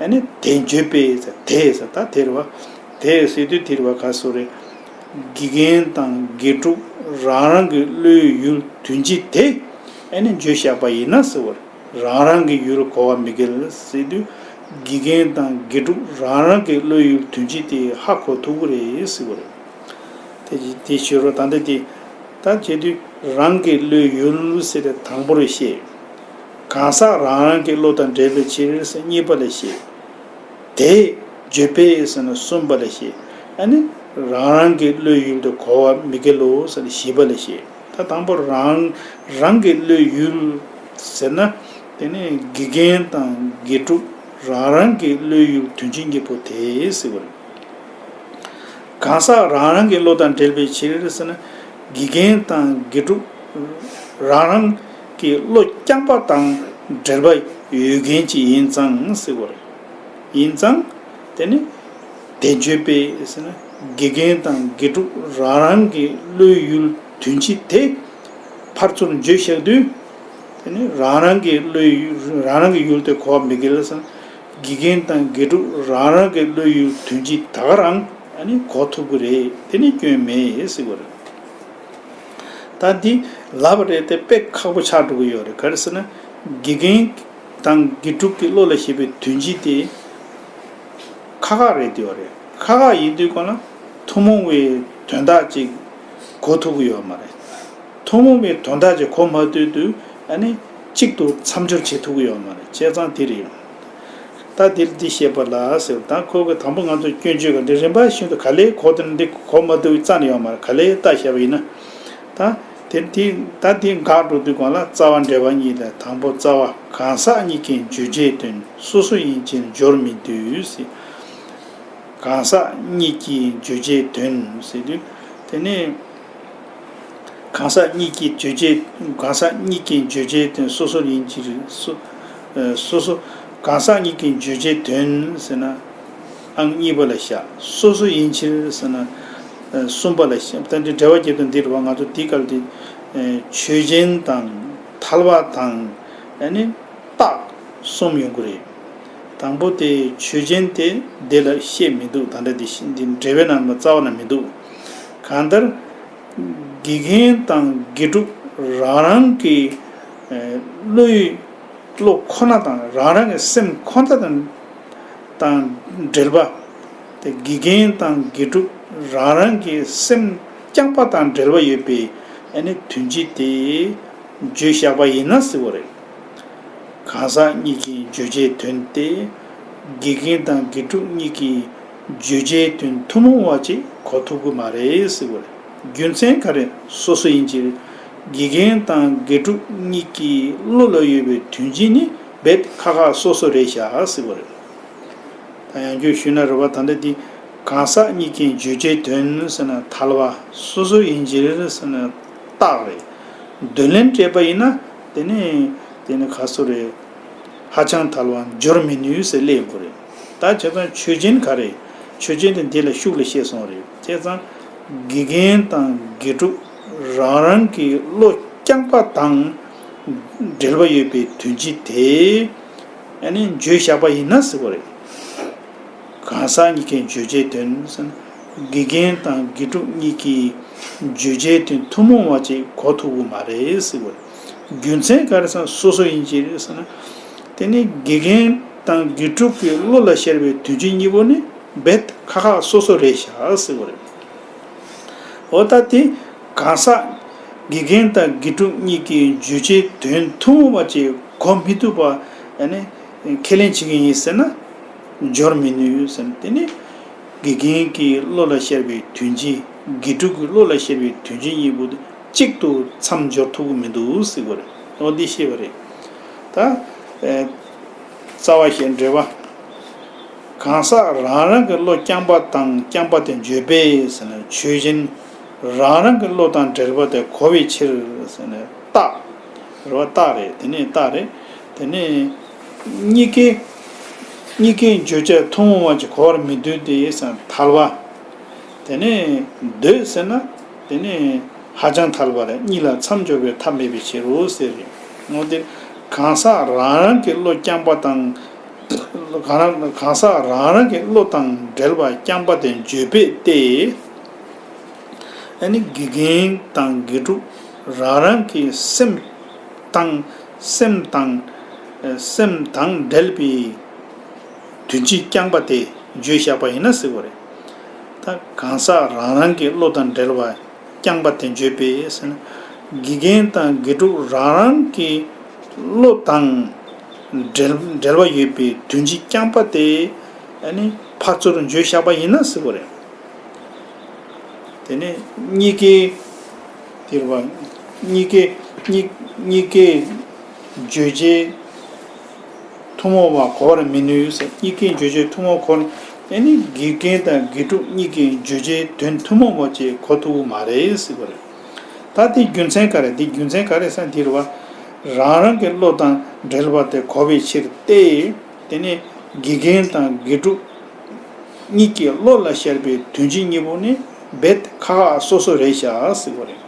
ཨ་ནི་དེ་བརྗོད་པས་ཟེར། དེ་ཟེར་ད་དེ་རེད་བ། དེ་ཟེར་དུས་དེ་རེད་བ། ག་སོ་རེད། དགེ་རྒན་དང་དགེ་ཕྲུག་རང་རང་གི་བློའི་ཡུལ་དོན་སྤྱི་དེ་ཨ་ནི་བརྗོད་བཞག་པ་ཡིན་ན་ཟེར་བ་རེད། རང་རང་གི་ཡུལ་གོ་བ་མི་འགལ་ཟེར་དུས། དགེ་རྒན་དང་དགེ་ཕྲུག་རང་རང་གི་བློའི་ཡུལ་དོན་སྤྱི་དེ་ཧ་གོ་ཐུབ་ཀྱི་རེད་ཟེར་བ་རེད། དེ་དེ་ཞུ་རོགས། ད་ལྟ་དེ་ད་བྱེད་དུས་རང་གི་བློའི་ཡུལ་ཟེར་ཏེ་དང་པོར་བཤད། གང་ཟག་རང་རང་གི་བློ་དང་འབྲེལ་བའི་ཕྱིར་ཟེར་གཉིས་པ་ལ་བཤད། དེ་བརྗོད་པས་ཟེར་ན་གསུམ་པ་ལ་བཤད། ཨ་ནི་རང་རང་གི་བློའི་ཡུལ་དུ་གོ་བ་མི་འགལ་ལོ་ཟེར་ན་བཞི་པ་ལ་བཤད། ད་དང་པོ་རང་རང་གི་བློའི་ཡུལ་ཟེར་ན། དེ་ནི་དགེ་རྒན་དང་དགེ་ཕྲུག་རང་རང་གི་བློའི་ཡུལ་དོན་སྤྱི་གཉིས་པོ་དེ་ཟེར་བ་རེད། གང་ཟག་རང་རང་གི་བློ་དང་འབྲེལ་བའི་ཕྱིར་ཟེར་ན། དགེ་རྒན་དང་དགེ་ཕྲུག་རང་རང་གི་བློ་རྐྱང་པ་དང་འབྲེལ་བ་ཡོད་མཁན་ཅིག་ཡིན་ཙང་ཟེར་བ་རེད། ཡིན་ཙང་། དེ་ནི་དེ་བརྗོད་པས་ཟེར་ན། དགེ་རྒན་དང་དགེ་ཕྲུག་རང་རང་གི་བློའི་ཡུལ་དོན་སྤྱི་དེ་ཕར་ཚུར་བརྗོད་བཞག་དུས། དེ་ནི་རང་རང་གི་བློའི་ཡུལ་རང་རང་གི་ཡུལ་དེ་གོ་བ་མི་འགལ་ཟེར་ན། དགེ་རྒན་དང་དགེ་ཕྲུག་རང་རང་གི་བློའི་ཡུལ་དོན་སྤྱི་ད་ག་རང་ཨ་ནི་གོ་ཐུབ་ཀྱི་རེད། དེ་ནི་སྐྱོན་མེད་ཟེར་བ་རེད། ད་འདི་ལབ་པ་རེད་དེ་དཔེ་ཁག་པོ་ཆགས་འགྲོ་གི་ཡོད་རེད། ག་རེ་ཟེར་ན། དགེ་རྒན་དང་དགེ་ཕྲུག་གི་བློ་ལ་བྱེད་པའི་དོན་སྤྱི་དེ་ཁག་ཁག་རེད་དེ་ཡོད་རེད། ཁག་ཁག་ཡིན་དུས་གང་ལ་ཐུན་མོང་བའི་དོན་དག་ཅིག་གོ་ཐུབ་ཀྱི་ཡོད་མ་རེད། ཐུན་མོང་བའི་དོན་དག་ཅིག་གོ་མ་ཐུབ་དུས་ཨ་ནི་གཅིག་ཏུ་མཚམས་སྦྱོར་བྱེད་ཐུབ་ཀྱི་ཡོད་མ་རེད། བྱས་ཙང་དེ་རེད། ད་འདིར་འདི་བཤད་པ་ལ་ཟེར། ད་ཁོ་གི་དང་པོ་ང་ཚོ་སྐྱོན་བརྗོད་ཀྱི་འདི་རིམ་པ་བཞིན་དུ་ག་ལེ་གོ་དེ་འདི་གོ་མ་ཐུབ་རྩ་ནས་ཡོད་མ་རེད། ག་ལེ་ལྟ་བྱས་པ་ཡིན་ན། ད་དེ་འདི་ད་འདི་འགག་འགྲོ་དུས་གང་ལ་རྩ་བ་འགྲེལ་པ་གཉིས་ལས་དང་པོ་རྩ་བ། གང་ཟག་གཉིས་ཀྱི་བརྗོད་བྱའི་དོན་སོ་སོ་ཡིན་ཕྱིར་སྦྱོར་མི་འདུས་ཟེར། གང་ཟག་གཉིས་ཀྱི་བརྗོད་བྱའི་དོན་ཟེར་དུས། དེ་ནས་གང་ཟག་གཉིས་ཀྱི་བརྗོད་བྱའི་གང་ཟག་གཉིས་ཀྱི་བརྗོད་བྱའི་དོན་སོ་སོར་ཡིན་གྱི་རེད། སོ་ཨ་སོ་སོ། གང་ཟག་གཉིས་ཀྱི་བརྗོད་བྱའི་དོན་ཟེར་ན། ཨང་གཉིས་པ་ལ་བཞག་སོ་སོ་ཡིན་ཕྱིར་ཟེར་ན། ཨ་གསུམ་པ་ལ་བཞག་ད་འདི་འགྲེལ་པ་རྒྱབ་དང་འདིར་བ་ང་ཚོ་འདི་སྐབས་འདི། ཨ་ཆོས་ཅན་དང་ཐལ་བ་དང་ཨ་ནི་རྟགས་གསུམ་ཡོང་གི་རེད། དང་པོ་དེ་ཆོས་ཅན་དེ་འདི་ལ་བཤད་མི་འདུག་ད་ལྟ་འདི་འདི་འགྲེལ་པའི་ནང་མ་རྩ་བ་ན་མི་འདུག་གང་ལྟར། དགེ་རྒན་དང་དགེ་ཕྲུག་རང་རང་གི་བློའི་བློ་ཁོ་ན་དང་རང་རང་གི་སེམས་ཁོ་ན་དང་དང་འབྲེལ་བ། དེ་དགེ་རྒན་དང་དགེ་ཕྲུག་རང་རང་གི་སེམས་རྐྱང་པ་དང་འབྲེལ་བ་ཡོད་པའི་ཨ་ནི་དོན་སྤྱི་དེ་བརྗོད་བཞག་པ་ཡིན་ན་ཟེར་བ་རེད། གང་ཟག་གཉིས་ཀྱི་བརྗོད་བྱའི་དོན་ཏེ། དགེ་རྒན་དང་དགེ་ཕྲུག་གཉིས་ཀྱི་བརྗོད་བྱའི་དོན་ཐུན་མོང་བ་ཅིག་གོ་ཐུབ་ཀྱི་མ་རེད་ཟེར་བ་རེད། རྒྱུ་མཚན་ག་རེ། སོ་སོ་ཡིན་ཕྱིར། དགེ་རྒན་དང་དགེ་ཕྲུག་གཉིས་ཀྱི་བློ་ལ་ཡོད་པའི་དོན་སྤྱི་ནི་རྦད་ཁག་ཁག་སོ་སོ་རེད་བཞག་ཟེར་བ་རེད། ད་ཡང་བསྐྱར་ཞུས་ན་རེད་བ། ད་ལྟ་འདི་གང་ཟག་གཉིས་ཀྱི་བརྗོད་བྱའི་དོན་ཟེར་ན་ཐལ་བ། སོ་སོ་ཡིན་ཕྱིར་ཟེར་ན་རྟགས་རེད། འདོད་ལན་སྤྲད་པ་ཡིན་ན་དེ་ནི་དེ་ནི་ག་སུ་རེད། ཧ་ཅང་ཐལ་བ་སྦྱོར་མི་ནུས་ཟེར་སླེབས་དགོས་རེད། ད་བྱས་ཙང་ཆོས་ཅན་ག་རེད། ཆོས་ཅན་དེ་འདི་ལ་ཤུགས་ལ་བཤད་སོང་རེད། བྱས་ཙང་དགེ་རྒན་དང་དགེ་ཕྲུག་རང་རང་གི་བློ་རྐྱང་པ་དང་འབྲེལ་བ་ཡོད་པའི་དོན་སྤྱི་དེ་ཨ་ནི་བརྗོད་བཞག་པ་ཡིན་ན་ཟེར་བ་རེད། གང་ཟག་གཉིས་ཀའི་བརྗོད་བྱའི་དོན་ཟེར་ན། དགེ་རྒན་དང་དགེ་ཕྲུག་གཉིས་ཀྱི་བརྗོད་བྱའི་དོན་ཐུན་མོང་བ་ཅིག་གོ་ཐུབ་ཀྱི་མ་རེད་ཟེར་བ་རེད། རྒྱུ་མཚན་ག་རེ་ཟེར་ན་སོ་སོ་ཡིན་གྱི་རེད་ཟེར་ན། དེ་ནི་དགེ་རྒན་དང་དགེ་ཕྲུག་གི་བློ་ལ་ཤར་བའི་དོན་སྤྱི་གཉིས་པོ་ནི་རྦད་ཁག་ཁག་སོ་སོ་རེད་བཞག་ཟེར་བ་རེད། འོ་ད་དེ་གང་ཟག་དགེ་རྒན་དང་དགེ་ཕྲུག་གཉིས་ཀྱི་བརྗོད་བྱའི་དོན་ཐུན་མོང་བ་ཅིག་གོ་མི་ཐུབ་པ་ཨ་ནི་ཁས་ལེན་བྱེད་ཀྱི་ཡིན་ཟེར་ན། སྦྱོར་མི་ནུས་ཟེར་ན་དེ་ནི་དགེ་རྒན་གྱི་བློ་ལ་ཤར་བའི་དོན་སྤྱི། དགེ་ཕྲུག་གི་བློ་ལ་ཤར་བའི་དོན་སྤྱི་གཉིས་པོ་དེ་གཅིག་ཏུ་མཚམས་སྦྱོར་ཐུབ་ཀྱི་མི་འདུག་ཟེར་བ་རེད། འོ་འདི་ཤེས་པ་རེད། ད་ཨེ་རྩ་བ་ཞེས་འགྲེལ་བ། གང་ཟག་རང་རང་གི་བློ་རྐྱང་པ་དང་རྐྱང་པ་དེ་བརྗོད་པས་ཟེར་ན་ཆོས་ཅན། རང་རང་གི་བློ་དང་འབྲེལ་བ་དེ་གོ་བའི་ཕྱིར་ཟེར་ནས་རྟགས། རེད་བ། རྟགས་རེད། དེ་ནས་རྟགས་རེད། དེ་ནས་གཉིས་ཀའི་གཉིས་ཀའི་བརྗོད་བྱ་ཐུན་མོང་བ་ཅིག་གོ་བར་མི་འདོད་དེ་ཟེར་ན་ཐལ་བ། དེ་ནས་འདོད་ཟེར་ན་དེ་ནས་ཧ་ཅང་ཐལ་བ་རེད། གཉིས་ལ་མཚམས་སྦྱོར་བའི་ཐབས་མེད་པའི་ཕྱིར་རོ་ཟེར་རེད། འོ་དེ་གང་ཟག་རང་རང་གི་བློ་རྐྱང་པ་དང་། གང་རང་གང་ཟག་རང་རང་གི་བློ་དང་འབྲེལ་བ་རྐྱང་པ་དེ་བརྗོད་པས་ཏེ། ཨ་ནི་དགེ་རྒན་དང་དགེ་ཕྲུག་རང་རང་གི་སེམས་དང་སེམས་དང་སེམས་དང་འབྲེལ་བའི་དོན་སྤྱི་རྐྱང་པ་དེ་བརྗོད་བཞག་པ་ཡིན་ན་ཟེར་བ་རེད། ད་གང་ཟག་རང་རང་གི་བློ་དང་འབྲེལ་བ་རྐྱང་པ་དེ་བརྗོད་པས་ཟེར་ན། དགེ་རྒན་དང་དགེ་ཕྲུག་རང་རང་གི་བློ་དང་འབྲེལ་འབྲེལ་བ་ཡོད་པའི་དོན་སྤྱི་རྐྱང་པ་དེ་ཨ་ནི་ཕར་ཚུར་བརྗོད་བཞག་པ་ཡིན་ན་ཟེར་བ་རེད། དེ་ནས་གཉིས་ཀའི་དེར་བ། གཉིས་ཀའི་གཉིས་གཉིས་ཀའི་བརྗོད་བྱའི་ཐུན་མོང་བ་གོ་བར་མི་ནུས་ཟེར། གཉིས་ཀའི་བརྗོད་བྱའི་ཐུན་མོང་གོ། ཨ་ནི་དགེ་རྒན་དང་དགེ་ཕྲུག་གཉིས་ཀའི་བརྗོད་བྱའི་དོན་ཐུན་མོང་བ་ཅིག་གོ་ཐུབ་ཀྱི་མ་རེད་ཟེར་བ་རེད། ད་དེ་རྒྱུ་མཚན་ག་རེ། དེ་རྒྱུ་མཚན་ག་རེ་ཟེར་ན་དེར་བ། རང་རང་གི་བློ་དང་འབྲེལ་བ་དེ་གོ་བའི་ཕྱིར་ཏེ། དེ་ནས་དགེ་རྒན་དང་དགེ་ཕྲུག་གཉིས་ཀྱི་བློ་ལ་ཤར་བའི་དོན་སྤྱི་གཉིས་པོ་ནི་རྦད་ཁག་ཁག་སོ་སོ་རེད་བཞག་ཟེར་བ་རེད།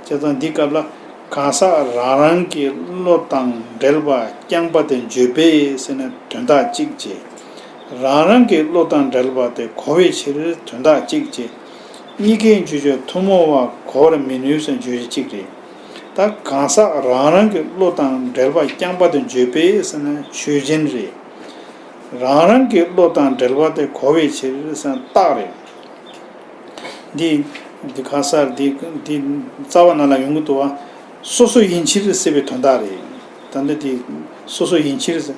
བྱས་ཙང་འདི་སྐབས་ལ་གང་ཟག་རང་རང་གི་བློ་དང་འབྲེལ་བ་རྐྱང་པ་དེ་བརྗོད་པས་ཟེར་ན་དོན་དག་གཅིག་བྱས། རང་རང་གི་བློ་དང་འབྲེལ་བ་དེ་གོ་བའི་ཕྱིར་དོན་དག་གཅིག་བྱས། གཉིས་ཀའི་བརྗོད་བྱ་ཐུན་མོང་བ་གོ་བར་མི་ནུས་ཟེར་བརྗོད་བྱ་གཅིག་རེད། ད་གང་ཟག་རང་རང་གི་བློ་དང་འབྲེལ་བ་རྐྱང་པ་དེ་བརྗོད་པས་ཟེར་ན་ཆོས་ཅན་རེད། རང་རང་གི་བློ་དང་འབྲེལ་བ་དེ་གོ་བའི་ཕྱིར་ཟེར་ན་རྟགས་རེད། འདི་འདི་གང་ཟག་འདི་འདི་རྩ་བ་ནང་ལ་ཡོང་གི་འདུག་བ། སོ་སོ་ཡིན་ཕྱིར་ཟེར་བའི་དོན་དག་རེད། ད་ལྟ་འདི་སོ་སོ་ཡིན་ཕྱིར་ཟེར།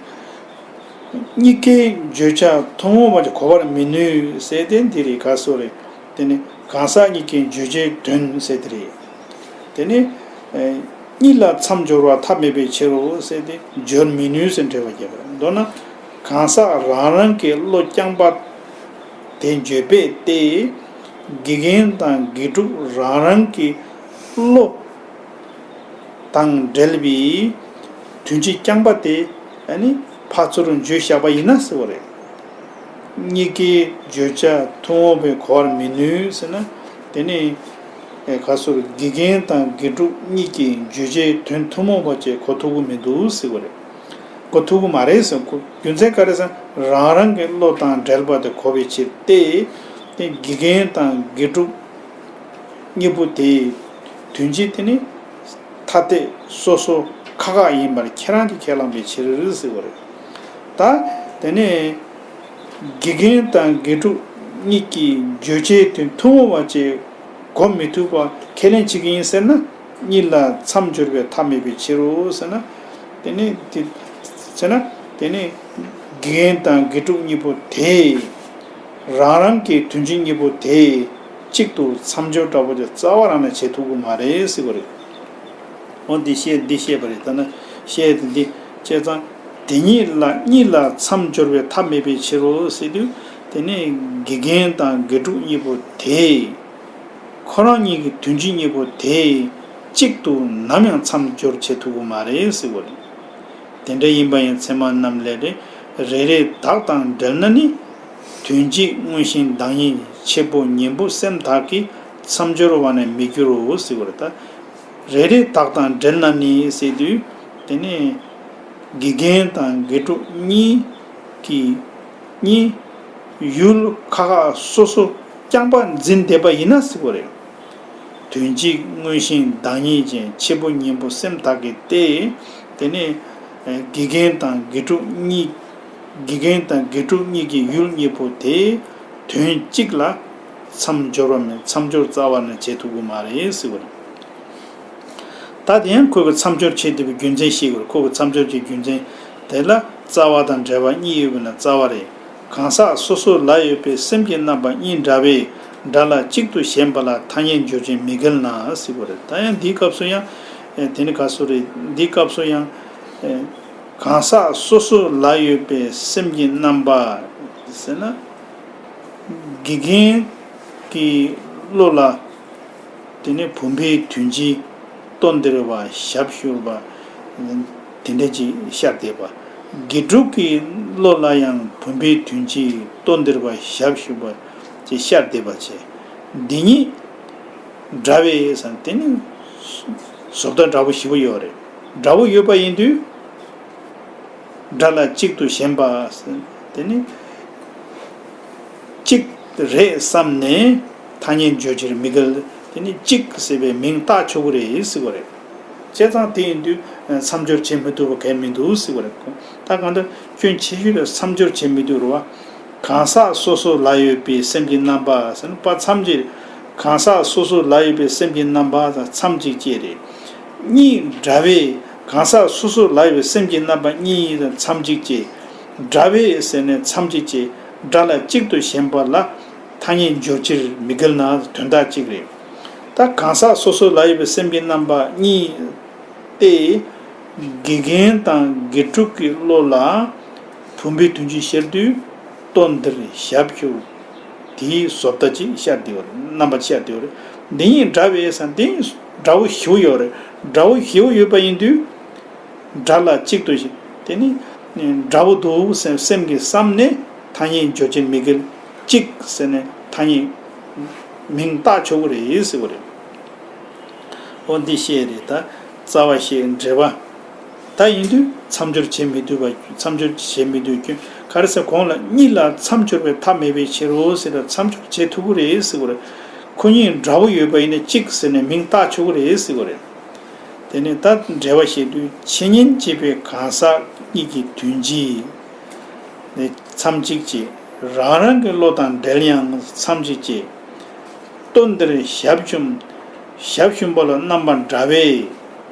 གཉིས་ཀའི་བརྗོད་བྱ་ཐུན་མོང་བ་ཅིག་གོ་བར་མི་ནུས་ཟེར་དེ་འདི་རེད། ག་སོ་རེད། དེ་ནི་གང་ཟག་གཉིས་ཀའི་བརྗོད་བྱའི་དོན་ཟེར་དེ་རེད། དེ་ནི་ཨེ་གཉིས་ལ་མཚམས་སྦྱོར་བ་ཐབས་མེད་པའི་ཕྱིར་རོ་ཟེར་ཏེ་སྦྱོར་མི་ནུས་ཟེར་འགྲེལ་བ་བརྒྱབ་པ་རེད། མདོར་ན་གང་ཟག་རང་རང་གི་བློ་རྐྱང་པ་དེ་བརྗོད་པས་ཏེ། དགེ་རྒན་དང་དགེ་ཕྲུག་རང་རང་གི་བློ་དང་འབྲེལ་བའི་དོན་སྤྱི་རྐྱང་པ་དེ་ཨ་ནི་ཕར་ཚུར་བརྗོད་བཞག་པ་ཡིན་ན་ཟེར་བ་རེད། གཉིས་ཀའི་བརྗོད་བྱ་ཐུན་མོང་བས་གོ་བར་མི་ནུས་ཟེར་ན། དེ་ནི་ཨེ་ག་སོར་དགེ་རྒན་དང་དགེ་ཕྲུག་གཉིས་ཀྱི་བརྗོད་བྱའི་དོན་ཐུན་མོང་བ་ཅིག་གོ་ཐུབ་ཀྱི་མི་འདུག་ཟེར་བ་རེད། གོ་ཐུབ་ཀྱི་མ་རེད་ཟེར། རྒྱུ་མཚན་ག་རེ་ཟེར་ན་རང་རང་གི་བློ་དང་འབྲེལ་བ་དེ་གོ་བའི་ཕྱིར་ཏེ། དེ་དགེ་རྒན་དང་དགེ་ཕྲུག་ གཉིས་པོ་དེ། དོན་སྤྱི་དེ་ནི་ཐ་དད་སོ་སོ་ཁག་ཁག་ཡིན་པར་ཁྱེད་རང་གིས་ཁས་བླངས་པའི་ཕྱིར་ཟེར་བ་རེད། ད་དེ་ནས་དགེ་རྒན་དང་དགེ་ཕྲུག་གཉིས་ཀྱི་བརྗོད་བྱའི་དོན་ཐུན་མོང་བ་བཅས་གོ་མི་ཐུབ་པ་ཁས་ལེན་བྱེད་ཀྱི་ཡིན་ཟེར་ན། གཉིས་ལ་མཚམས་སྦྱོར་བའི་ཐབས་མེད་པའི་ཕྱིར་རོ་ཟེར་ན། དེ་ནི་དེ་ཟེར་ན། དེ་ནི་དགེ་རྒན་དང་དགེ་ཕྲུག་གཉིས་པོ་དེ། རང་རང་གི་དོན་སྤྱི་གཉིས་པོ་དེ་གཅིག་ཏུ་མཚམས་སྦྱོར་འདྲ་པོ་དེ་རྩ་བ་རང་ནས་བྱེད་ཐུབ་ཀྱི་མ་རེད་ཟེར་བ་རེད། འོ་འདི་བཤད་འདི་བཤད་པ་རེད། ད་ནི་བཤད་དེ་འདི་བྱས་ཙང་། དེ་གཉིས་ལ་གཉིས་ལ་མཚམས་སྦྱོར་བའི་ཐབས་མེད་པའི་ཕྱིར་རོ་ཟེར་དུས། དེ་ནི་དགེ་རྒན་དང་དགེ་ཕྲུག་གཉིས་པོ་དེ། ཁོ་རང་གཉིས་ཀྱི་དོན་སྤྱི་གཉིས་པོ་དེ་གཅིག་ཏུ་ནམ་ཡང་མཚམས་སྦྱོར་བྱེད་ཐུབ་ཀྱི་མ་རེད་ཟེར་བ་རེད། དེ་འདྲ་ཡིན་པ་ཡང་ཚད་མ་རྣམས་ལས་རེ་རེ་བདག་དང་འབྲེལ་ན་ནི། དོན་སྤྱི་དངོས་གཞན་བདག་ཉིད་འཆི་འཕོ་གཉེན་པོ་སེམས་དག་གི་མཚམས་སྦྱོར་བ་ནི་མི་འགྱུར་རོ་ཟེར་བ་རེད། ད་རེ་རེ་བདག་དང་འབྲེལ་ན་ནི་ཟེར་དུས། དེ་ནས་དགེ་རྒན་དང་དགེ་ཕྲུག་གཉིས་ཀྱི་གཉིས་ཡུལ་ཁག་ཁག་སོ་སོ་རྐྱང་པ་འཛིན་བསྡད་པ་ཡིན་ན་ཟེར་བ་རེད། དོན་གཅིག་དངོས་གཞན་བདག་ཉིད་ཅན། འཆི་འཕོ་གཉེན་པོ་སེམས་དག་གི་སྟེ། དེ་ནས་དགེ་རྒན་དང་དགེ་ཕྲུག་གཉིས། དགེ་རྒན་དང་དགེ་ཕྲུག་གཉིས་ཀྱི་ཡུལ་གཉིས་པོ་དེ་དོན་གཅིག་ལ་མཚམས་སྦྱོར་བ་མིན། མཚམས་སྦྱོར་རྩ་བ་ནས་བྱེད་ཐུབ་ཀྱི་མ་རེད་ཟེར་བ་རེད། ད་དེ་ཡང་ཁོ་གི་མཚམས་སྦྱོར་བྱེད་ཐུབ་པའི་རྒྱུ་མཚན་ཤེས་དགོས། ཁོ་གི་མཚམས་སྦྱོར་གྱི་རྒྱུ་མཚན་དེ་ལ་རྩ་བ་དང་འབྲེལ་བ་གཉིས་ཡོད་པ་ན་རྩ་བ་རེད། གང་ཟག་སོ་སོ་ལ་ཡོད་པའི་སེམས་ཀྱི་རྣམ་པ་གཉིས་འདྲ་བས་སྒྲ་ལ་གཅིག་ཏུ་ཞེན་པ་ལ་ཐ་སྙད་སྦྱོར་བྱེད་མི་འགལ་ན་ཟེར་བ་རེད། ད་ཡང་འདིའི་སྐབས་སུ་ཡང་། ཨེ། དེ་ནི་ག་སུ་རེད། འདིའི་སྐབས་སུ་ཡང་། ཨེ། གང་ཟག་སོ་སོ་ལ་ཡོད་པའི་སེམས་ཀྱི་རྣམ་པ་ཟེར་ན། དགེ་རྒན་གྱི་བློ་ལ། དེ་ནས་བུམ་པའི་དོན་སྤྱི་ལྟོ་ལྡིར་བ་ཞབས་ཞུ་བ། དེ་འདྲ་ཅིག་ཤར་བསྡད་པ། དགེ་ཕྲུག་གི་བློ་ལ་ཡང་བུམ་པའི་དོན་སྤྱི་ལྟོ་ལྡིར་བ་ཞབས་ཞུ་བ་ཅིག་ཤར་བསྡད་པ་བྱས། འདི་གཉིས་འདྲ་བས་ཟེར། དེ་ནི་བཟོ་ལྟ་འདྲ་པོ་ཞེ་པོ་ཡོད་རེད། འདྲ་པོ་ཡོད་པ་ཡིན་དུས། སྒྲ་ལ་གཅིག་ཏུ་ཞེན་པ། དེ་ནི་གཅིག་རེད་བསམ་ནས་ཐ་སྙད་སྦྱོར་བྱེད་མི་འགལ། དེ་ནི་གཅིག་ཟེར་བའི་མིང་བཏགས་ཆོག་གི་རེད་ཟེར་བ་རེད། བྱས་ཙང་དེ་ཡིན་དུས་མཚམས་སྦྱོར་བྱེད་མི་ཐུབ་པ་གང་ཡང་མི་འདུག་ཟེར་བ་རེད། ད་གང་ལྟར་སྐྱོན་ཆེ་ཤོས་དེ་མཚམས་སྦྱོར་བྱེད་མི་ཐུབ་རེད་བ། གང་ཟག་སོ་སོ་ལ་ཡོད་པའི་སེམས་ཀྱི་རྣམ་པ་ཟེར་ན་པ་མཚམས་ཀྱི། གང་ཟག་སོ་སོ་ལ་ཡོད་པའི་སེམས་ཀྱི་རྣམ་པ་དང་མཚམས་གཅིག་བཅས་རེད། གཉིས་འདྲ་བས་གང་ཟག་སོ་སོ་ལ་ཡོད་པའི་སེམས་ཀྱི་རྣམ་པ་གཉིས་དང་མཚམས་གཅིག་བཅས། འདྲ་བས་ཟེར་ནས་མཚམས་གཅིག་བཅས། སྒྲ་ལ་གཅིག་ཏུ་ཞེན་པ་ལ་ཐ་སྙད་སྦྱོར་བྱེད་མི་འགལ་ན་དོན་དག་གཅིག་རེད། ད་གང་ཟག་སོ་སོ་ལ་ཡོད་པའི་སེམས་ཀྱི་རྣམ་པ་གཉིས་ཏེ། དགེ་རྒན་དང་དགེ་ཕྲུག་གི་བློ་ལ་བུམ་པའི་དོན་སྤྱི་ཤར་དུས་ལྟོ་ལྡིར་ཞབས་ཞུ། དེའི་བཟོ་ལྟ་ཅིག་ཤར་བསྡད་ཡོད་རེད། རྣམ་པ་ཤར་བསྡད་ཡོད་རེད། འདི་གཉིས་འདྲ་བས་ཟེར་ན་དེ་འདྲ་པོ་ཞེ་པོ་ཡོད་རེད། འདྲ་པོ་ཞེ་པོ་ཡོད་པ་ཡིན་དུས། སྒྲ་ལ་གཅིག་ཏུ་ཞེན། དེ་ནི་འདྲ་པོ་འདུག་སེམས་སེམས་ཀྱིས་བསམ་ནས་ཐ་སྙད་སྦྱོར་བྱེད་མི་འགལ། གཅིག་ཟེར་ནས་ཐ་སྙད་མིང་བཏགས་ཆོག་གི་རེད་ཟེར་བ་རེད། འོ་འདི་བཤད་རེད། ད་རྩ་བ་བཤད། འགྲེལ་པ། ད་ཡིན་དུས་མཚམས་སྦྱོར་བྱེད་མི་ཐུབ་པ། མཚམས་སྦྱོར་བྱེད་མི་ཐུབ་རྒྱུ་ག་རེ་ཟེར། གོང་ལ་གཉིས་ལ་མཚམས་སྦྱོར་བའི་ཐབས་མེད་པའི་ཕྱིར་རོ་ཟེར་ན་མཚམས་སྦྱོར་བྱེད་ཐུབ་ཀྱི་རེད་ཟེར་བ་རེད། ཁོ་གཉིས་འདྲ་པོ་ཡོད་པ་ཡིན་ན་གཅིག་ཟེར་ནས་མིང་བཏགས་ཆོག་གི་རེད་ཟེར་བ་རེད། དེ་ནས་ད་འགྲེལ་པ་བཤད་དུས། འཆི་ཉེན་བྱེད་པའི་གང་ཟག་གཉིས་ཀྱི་དོན་སྤྱི་ནི་མཚམས་གཅིག་བཅད། རང་རང་གི་བློ་དང་འབྲེལ་ཡང་མཚམས་གཅིག་བཅད། ལྟོ་ལྡིར་ཞབས་ཞུམ། ཞབས་ཞུམ་པ་ལ་རྣམ་པ་འདྲ་བས་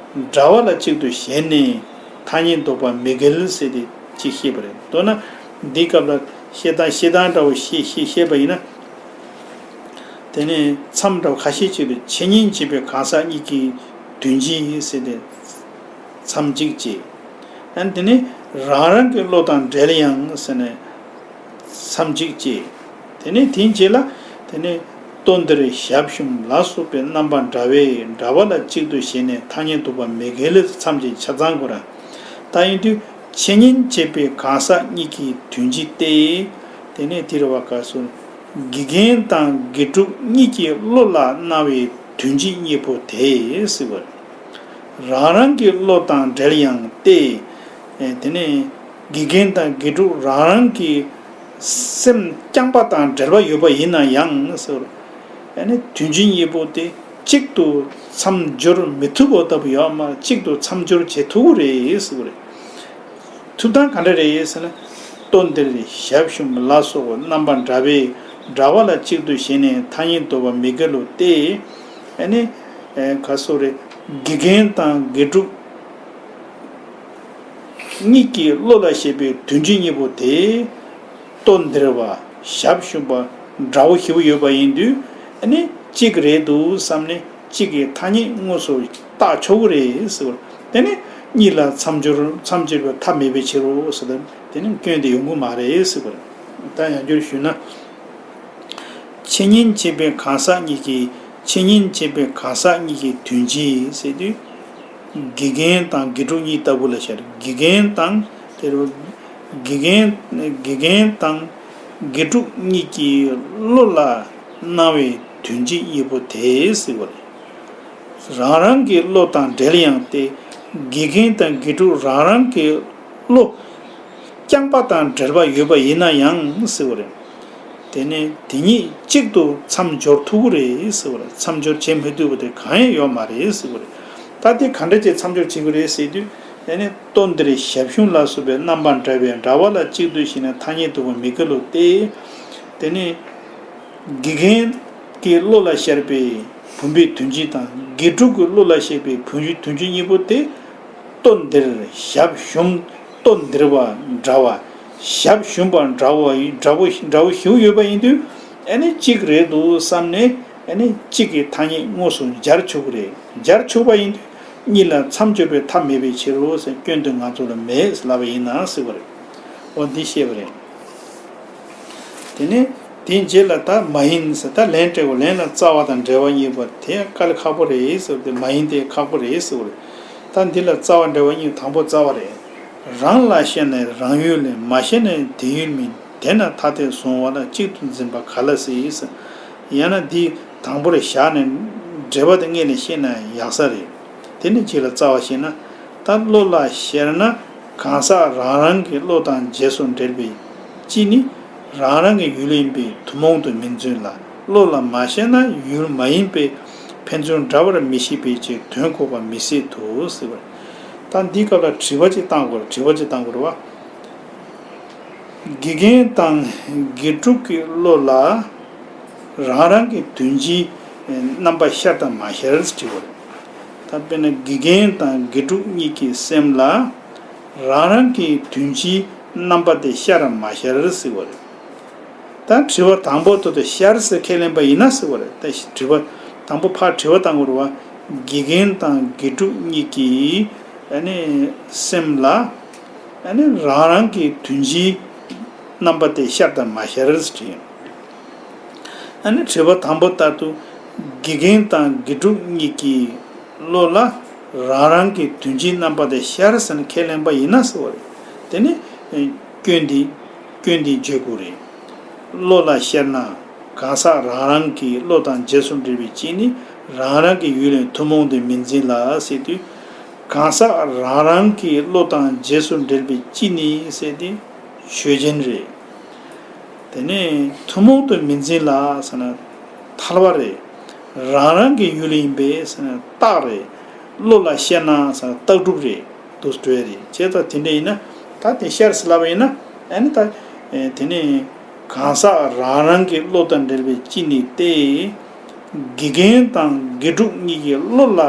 འདྲ་བ་ལ་གཅིག་ཏུ་ཞེན་ནས་ཐ་སྙད་འདོགས་པ་མི་འགལ་ཟེར་ཏེ་གཅིག་བཤད་པ་རེད། མདོར་ན་འདིའི་སྐབས་ལ་བཤད་སྟངས་བཤད་སྟངས་འདྲ་བོ་བཤད་བཤད་བཤད་པ་ཡིན་ན། དེ་ནས་མཚམས་འདྲ་བ་ཁ་ཤས་ཅིག་ཏུ་འཆི་ཉེན་བྱེད་པའི་གང་ཟག་གཉིས་ཀྱི་དོན་སྤྱི་ཟེར་ཏེ་མཚམས་གཅིག་བཅད། ཨ་ནི་དེ་ནས་རང་རང་གི་བློ་དང་འབྲེལ་ཡང་ཟེར་ནས་མཚམས་གཅིག་བཅད། དེ་ནས་དེའི་རྗེས་ལ་དེ་ནས་ལྟོ་ལྡིར་ཞབས་ཞུམ་ལ་སོགས་པའི་རྣམ་པ་འདྲ་བས་འདྲ་བ་ལ་གཅིག་ཏུ་ཞེན་ནས་ཐ་སྙད་འདོགས་པ་མི་འགལ་ལས་མཚམས་ཀྱི་ཆ་ཚང་དགོས་ར། ད་ཡིན་དུས་འཆི་ཉེན་བྱེད་པའི་གང་ཟག་གཉིས་ཀྱི་དོན་སྤྱི་སྟེ། དེ་ནས་དེ་རེད་བ། ག་སོ། དགེ་རྒན་དང་དགེ་ཕྲུག་གཉིས་ཀྱི་བློ་ལ་སྣང་བའི་དོན་སྤྱི་གཉིས་པོ་དེ་ཟེར་བ་རེད། རང་རང་གི་བློ་དང་འབྲེལ་ཡང་སྟེ། དེ་ནས་དགེ་རྒན་དང་དགེ་ཕྲུག་རང་རང་གི་སེམས་རྐྱང་པ་དང་འབྲེལ་བ་ཡོད་པ་ཡིན་ན་ཡང་ཟེར། ཨ་ནི་དོན་སྤྱི་གཉིས་པོ་དེ་ གཅིག་ཏུ་མཚམས་སྦྱོར་མི་ཐུབ་པ་ལྟ་བུ་ཡོད་མ་རེད། གཅིག་ཏུ་མཚམས་སྦྱོར་བྱེད་ཐུབ་ཀྱི་རེད་ཟེར་བ་རེད། ཐུབ་སྟངས་ག་འདྲ་རེད་ཟེར་ན། ལྟོ་འདིར་ཞབས་ཞུམ་ལ་སོགས་རྣམ་པ་འདྲ་བའི་འདྲ་བ་ལ་གཅིག་ཏུ་ཞེན་ནས་ཐ་སྙད་འདོགས་པ་མི་འགལ་ལོ་སྟེ། ཨ་ནི། ཨེ་ག་སོགས་རེད། དགེ་རྒན་དང་དགེ་ཕྲུག་གཉིས་ཀྱི་བློ་ལ་བཤད་པའི་དོན་སྤྱི་གཉིས་པོ་དེ། ལྟོ་འདིར་བ་ཞབས་ཞུམ་པ་འདྲ་བོ་ཞེ་པོ་ཡོད་པ་ཡིན་དུས། ཨ་ནི་གཅིག་རེད་འདུག་བསམ་ནས་གཅིག་གི་ཐ་སྙད་དངོས་སུ་བཏགས་ཆོག་གི་རེད་ཟེར་བ། དེ་ནི་གཉིས་ལ་མཚམས་སྦྱོར་མཚམས་སྦྱོར་བའི་མཐའ་མེད་པའི་ཕྱིར་རོ་ཟེར་ཏེ། དེ་ནི་སྐྱོན་དེ་ཡོང་གི་མ་རེད་ཟེར་བ་རེད། ད་ཡང་བསྐྱར་ཞུས་ན། འཆད་ཉན་བྱེད་པའི་གང་ཟག་གཉིས་ཀྱི། འཆད་ཉན་བྱེད་པའི་གང་ཟག་གཉིས་ཀྱི་དོན་སྤྱི་ཟེར་དུས། དགེ་རྒན་དང་དགེ་ཕྲུག་གཉིས་ལྟ་བུ་ལ་བཤད། དགེ་རྒན་དང་། དེ་རུ། དགེ་རྒན། དགེ་རྒན་དང་དགེ་ཕྲུག་གཉིས་ཀྱི་བློ་ལ་སྣང་བའི་དོན་སྤྱི་གཉིས་པོ་དེ་ཟེར་བ་རེད། རང་རང་གི་བློ་དང་འབྲེལ་ཡང་སྟེ། དགེ་རྒན་དང་དགེ་ཕྲུག་རང་རང་གི་བློ་རྐྱང་པ་དང་འབྲེལ་བ་ཡོད་པ་ཡིན་ན་ཡང་ཟེར་བ་རེད། དེ་ནས་དེ་གཉིས་གཅིག་ཏུ་མཚམས་སྦྱོར་ཐུབ་ཀྱི་རེད་ཟེར་བ་རེད། མཚམས་སྦྱོར་བྱེད་མི་ཐུབ་པ་དེ་གང་ཡང་ཡོད་མ་རེད་ཟེར་བ་རེད། ད་དེ་ག་འདྲ་བྱས་མཚམས་སྦྱོར་བྱེད་དགོས་རེད་ཟེར་དུས། དེ་ནས་ལྟོ་འདིར་ཞབས་ཞུམ་ལ་སོགས་པའི་རྣམ་པ་འདྲ་བའི་འདྲ་བ་ལ་གཅིག་ཏུ་ཞེན་ནས་ཐ་སྙད་འདོགས་པ་མི་འགལ་ལོ་སྟེ། དེ་ནས་དགེ་རྒན་གྱི་བློ་ལ་ཤར་བའི་བུམ་པའི་དོན་སྤྱི་དང་། དགེ་ཕྲུག་གི་བློ་ལ་ཤར་བའི་བུམ་པའི་དོན་སྤྱི་གཉིས་པོ་དེ། ལྟོ་འདིར་ཞབས་ཞུམ། ལྟོ་འདིར་བ་འདྲ་བ། ཞབས་ཞུམ་པ་འདྲ་བ་ཡི་འདྲ་བོ་འདྲ་བོ་ཞིག་ཡོད་པ་ཡིན་དུས། ཨ་ནི་གཅིག་རེད་འདུག་བསམ་ནས། ཨ་ནི་གཅིག་གི་ཐ་སྙད་དངོས་སུ་སྦྱར་ཆོག་གི་རེད། སྦྱར་ཆོག་པ་ཡིན་དུས། གཉིས་ལ་མཚམས་སྦྱོར་བའི་མཐའ་མེད་པའི་ཕྱིར་རོ་ཟེར་སྐྱོན་དེ་ང་ཚོ་ལ་མེད་ལབ་པ་ཡིན་ན་ཟེར་བ་རེད། འོ་འདི་བཤད་པ་རེད། དེ་ནས་དེའི་རྗེས་ལ་ད་མ་ཡིན་ཟེར། ད་ལན་སྤྲད་དགོས། ལན་ལ་རྩ་བ་དང་འབྲེལ་བ་གཉིས་པ་དེ་དཀའ་ལས་ཁག་པོ་རེད་ཟེར་བ་དེ། མ་ཡིན་དེ་ཁག་པོ་རེད་ཟེར་བ་རེད། ད་འདི་ལ་རྩ་བ་འབྲེལ་བ་གཉིས། དང་པོ་རྩ་བ་རེད། རང་ལ་བཤད་ན་རང་ཡུལ་ལས། མ་བཤད་ན་དེ་ཡུལ་མིན། དེས་ན་ཐ་དད་བཟུང་བ་ལ་གཅིག་ཏུ་འཛིན་པ་ག་ལ་སྲིད་ཟེར། ཡང་ན་འདི་དང་པོར་བཞག་ནས་འགྲེལ་པ་དེ་སྔོན་ལ་བཤད་ན་ཡག་ས་རེད། དེ་ནི་གཅིག་ལ་རྩ་བ་བཤད་ན། ད་བློ་ལ་ཤར་ན་གང་ཟག་རང་རང་གི་བློ་དང་རྗེས་སུ་འབྲེལ་བའི་སྤྱི་ནི་རང་རང་གི་ཡུལ་ཡིན་པས་ཐུན་མོང་དུ་མི་འཛིན་ལ། བློ་ལ་མ་ཤར་ན་ཡུལ་མ་ཡིན་པས་ཕན་ཚུན་འདྲ་བར་མི་ཤེས་པའི་ཕྱིར་དོན་འགོག་པ་མི་སྲིད་དོ་ཟེར་བ། ད་འདི་སྐབས་ལ་དྲི་བ་ཅིག་བཏང་དགོས་རེད། དྲི་བ་ཅིག་བཏང་དགོས་རེད་བ། དགེ་རྒན་དང་དགེ་ཕྲུག་གི་བློ་ལ་རང་རང་གི་དོན་སྤྱིའི་རྣམ་པ་ཤར་དང་མ་ཤར་དྲི་བ་རེད། ད་དཔེར་ན་དགེ་རྒན་དང་དགེ་ཕྲུག་གཉིས་ཀྱི་སེམས་ལ་རང་རང་གི་དོན་སྤྱིའི་རྣམ་པ་དེ་ཤར་རམ་མ་ཤར་ཟེར་བ་རེད། ད་དྲི་བ་དང་པོ་དེ་དེ་ཤར་ཟེར་ཁས་ལེན་པ་ཡིན་ན་ཟེར་བ་རེད། ད་དྲི་བ་དང་པོ་ཕར་དྲི་བ་བཏང་དགོས་རེད་བ། དགེ་རྒན་དང་དགེ་ཕྲུག་གཉིས་ཀྱི་ཨ་ནི་སེམས་ལ། ཨ་ནི་རང་རང་གི་དོན་སྤྱིའི་རྣམ་པ་དེ་ཤར་དང་མ་ཤར་ཟེར་ཡང་། ཨ་ནི་དྲི་བ་དང་པོ་ལྟར་དུ་དགེ་རྒན་དང་དགེ་ཕྲུག་གཉིས་ཀྱི་བློ་ལ་རང་རང་གི་དོན་སྤྱིའི་རྣམ་པ་དེ་ཤར་ཟེར་ནས་ཁས་ལེན་པ་ཡིན་ན་ཟེར་བ་རེད། དེ་ནི་སྐྱོན་འདི་སྐྱོན་འདི་བརྗོད་དགོས་རེད། བློ་ལ་ཤར་ན་གང་ཟག་རང་རང་གི་བློ་དང་རྗེས་སུ་འབྲེལ་བའི་སྤྱི་ནི་རང་རང་གི་ཡུལ་ལས་ཐུན་མོང་དུ་མི་འཛིན་ལ་ཟེར་དུས། གང་ཟག་རང་རང་གི་བློ་དང་རྗེས་སུ་འབྲེལ་བའི་སྤྱི་ནི་ཟེར་ཏེ་ཆོས་ཅན་རེད། དེ་ནས་ཐུན་མོང་དུ་མི་འཛིན་ལ་ཟེར་ན་ཐལ་བ་རེད། རང་རང་གི་ཡུལ་ཡིན་པས་ཟེར་ན་རྟགས་རེད། བློ་ལ་ཤར་ན་ཟེར་ན་རྟགས་གྲུབ་རེད། དུ་སྤྲོས་རེད། བྱས་ཙང་དེ་འདྲ་ཡིན་ན། ད་དེ་ཤར་ཟེར་ལབ་པ་ཡིན་ན། ཨ་ནི་ད་དེ་ནས་གང་ཟག་རང་རང་གི་བློ་དང་འབྲེལ་བའི་སྤྱི་ནི་སྟེ། དགེ་རྒན་དང་དགེ་ཕྲུག་གཉིས་ཀྱི་བློ་ལ་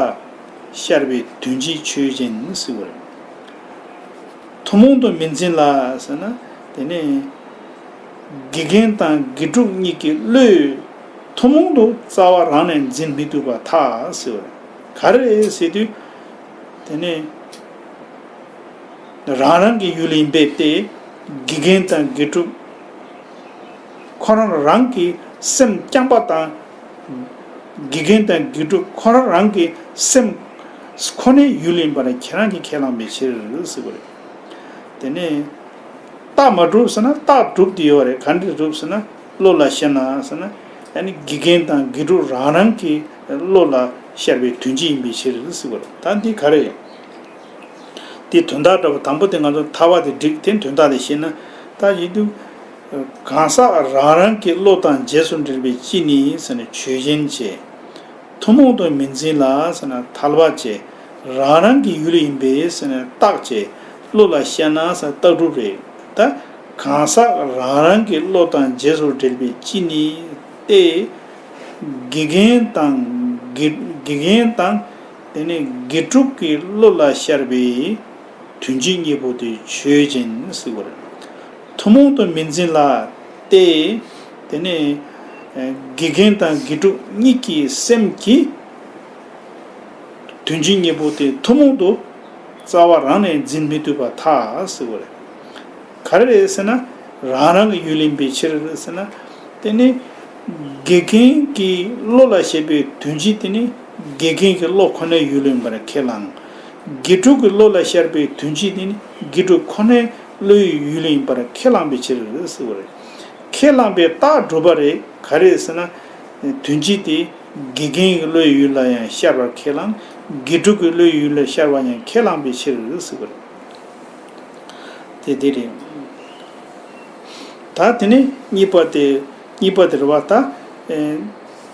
ཤར་བའི་དོན་སྤྱི་ཆོས་ཅན་ཟེར་བ་རེད། ཐུན་མོང་དུ་མི་འཛིན་ལ་ཟེར་ན། དེ་ནས་དགེ་རྒན་དང་དགེ་ཕྲུག་གཉིས་ཀྱི་བློས་ཐུན་མོང་དུ་རྩ་བ་རང་ནས་འཛིན་མི་ཐུབ་པར་ཐལ་ཟེར་བ་རེད། ག་རེ་རེད་ཟེར་དུས། དེ་ནས་རང་རང་གི་ཡུལ་ཡིན་པས་ཏེ། དགེ་རྒན་དང་དགེ་ཕྲུག་ཁོ་རང་རང་གི་སེམས་རྐྱང་པ་དང་། དགེ་རྒན་དང་དགེ་ཕྲུག་ཁོ་རང་རང་གི་སེམས་ཁོ་ནའི་ཡུལ་ཡིན་པ་ལ་ཁྱེད་རང་གིས་ཁས་བླངས་པའི་ཕྱིར་ཟེར་བ་རེད། དེ་ནས་རྟགས་མ་གྲུབ་ཟེར་ན་རྟགས་གྲུབ་དེ་ཡོད་རེད། ག་འདྲ་གྲུབ་ཟེར་ན། བློ་ལ་ཤར་ན་ཟེར་ན། ཨ་ནི་དགེ་རྒན་དང་དགེ་ཕྲུག་རང་རང་གི་བློ་ལ་ཤར་བའི་དོན་སྤྱི་ཡིན་པའི་ཕྱིར་ཟེར་བ་རེད། ད་འདི་ག་རེ་ཡིན། དེ་དོན་དག་འདྲ་པོ་དང་པོ་དེ་ང་ཚོ་ཐལ་བ་དེ་འགྲིག་དེ་དོན་དག་ལ་བཤད་ན། ད་ཡིན་དུས། གང་ཟག་རང་རང་གི་བློ་དང་རྗེས་སུ་འབྲེལ་བའི་སྤྱི་ནི་ཟེར་ནས་ཆོས་ཅན་བྱས། ཐུན་མོང་དུ་མི་འཛིན་ལ་ཟེར་ན་ཐལ་བ་བཅས་རང་རང་གི་ཡུལ་ཡིན་པས་ཟེར་ན་རྟགས་བཅས་བློ་ལ་ཤར་ན་ཟེར་ན་རྟགས་གྲུབ་རེད། ད་གང་ཟག་རང་རང་གི་བློ་དང་རྗེས་སུ་འབྲེལ་བའི་སྤྱི་ནི་སྟེ། དགེ་རྒན་དང་དགེ་དགེ་རྒན་དང་དེ་ནས་དགེ་ཕྲུག་གི་བློ་ལ་ཤར་བའི་དོན་སྤྱི་གཉིས་པོ་དེ་ཆོས་ཅན་ཟེར་བ་རེད། ཐུན་མོང་དུ་མི་འཛིན་ལ་སྟེ། དེ་ནས་དགེ་རྒན་དང་དགེ་ཕྲུག་གཉིས་ཀྱི་སེམས་ཀྱི་དོན་སྤྱི་གཉིས་པོ་དེ་ཐུན་མོང་དུ་རྩ་བ་རང་ནས་འཛིན་མི་ཐུབ་པར་ཐལ་ཟེར་བ་རེད། ག་རེ་རེད་ཟེར་ན། རང་རང་གི་ཡུལ་ཡིན་པའི་ཕྱིར་ཟེར་ན། དེ་ནི་དགེ་རྒན་གྱི་བློ་ལ་ཤར་བའི་དོན་སྤྱི་དེ་ནི་དགེ་རྒན་གྱི་བློ་ཁོ་ནའི་ཡུལ་ཡིན་པར་ཁས་བླངས། དགེ་ཕྲུག་གི་བློ་ལ་ཤར་བའི་དོན་སྤྱི་དེ་ནི་དགེ་ཕྲུག་ཁོ་ནའི་བློའི་ཡུལ་ཡིན་པར་ཁས་བླངས་པའི་ཕྱིར་ཟེར་བ་རེད། ཁས་བླངས་པའི་རྟགས་གྲུབ་པ་རེད། ག་རེ་ཟེར་ན། དོན་སྤྱི་དེ་དགེ་རྒན་གྱི་བློའི་ཡུལ་ལ་ཡང་ཤར་བར་ཁས་བླངས། དགེ་ཕྲུག་གི་བློའི་ཡུལ་ལ་ཤར་བ་ཡང་ཁས་བླངས་པའི་ཕྱིར་ཟེར་བ་རེད། དེ་དེ་རེད། ད་དེ་ནས་གཉིས་པ་དེ། གཉིས་པ་དེ་རེད་བ་ད། ཨེ།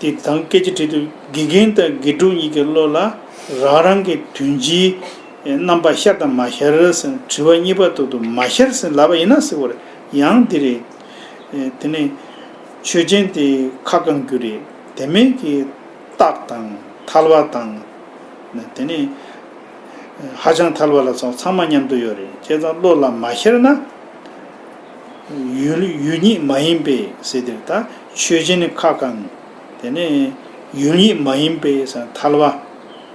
དེ་དང་སྐད་ཆ་དྲིས་དུས་དགེ་རྒན་དང་དགེ་ཕྲུག་གཉིས་ཀྱི་བློ་ལ་རང་རང་གི་དོན་སྤྱིའི་རྣམ་པ་ཤར་དང་མ་ཤར་ཟེར་དྲི་བ་གཉིས་པ་དེ་དུ་མ་ཤར་ཟེར་ལབ་པ་ཡིན་ན་ཟེར་བ་རེད། ཡང་དེ་རེད། ཨེ། དེ་ནས་ཆོས་ཅན་དེ་ཁ་བསྐང་རྒྱུ་རེད། དེ་མིན་གྱི་རྟགས་དང་ཐལ་བ་དང་། དེ་ནས་ཧ་ཅང་ཐལ་བ་ལ་སོགས་ཚང་མ་མཉམ་དུ་ཡོད་རེད། བྱས་ཙང་བློ་ལ་མ་ཤར་ན། ཡུལ་ཡུལ་ཉིད་མ་ཡིན་པས་ཟེར་དེར་ད་ཆོས་ཅན་ནི་ཁ་བསྐང་། དེ་ནས་ཡུལ་ཉིད་མ་ཡིན་པས་ཟེར་ཐལ་བ།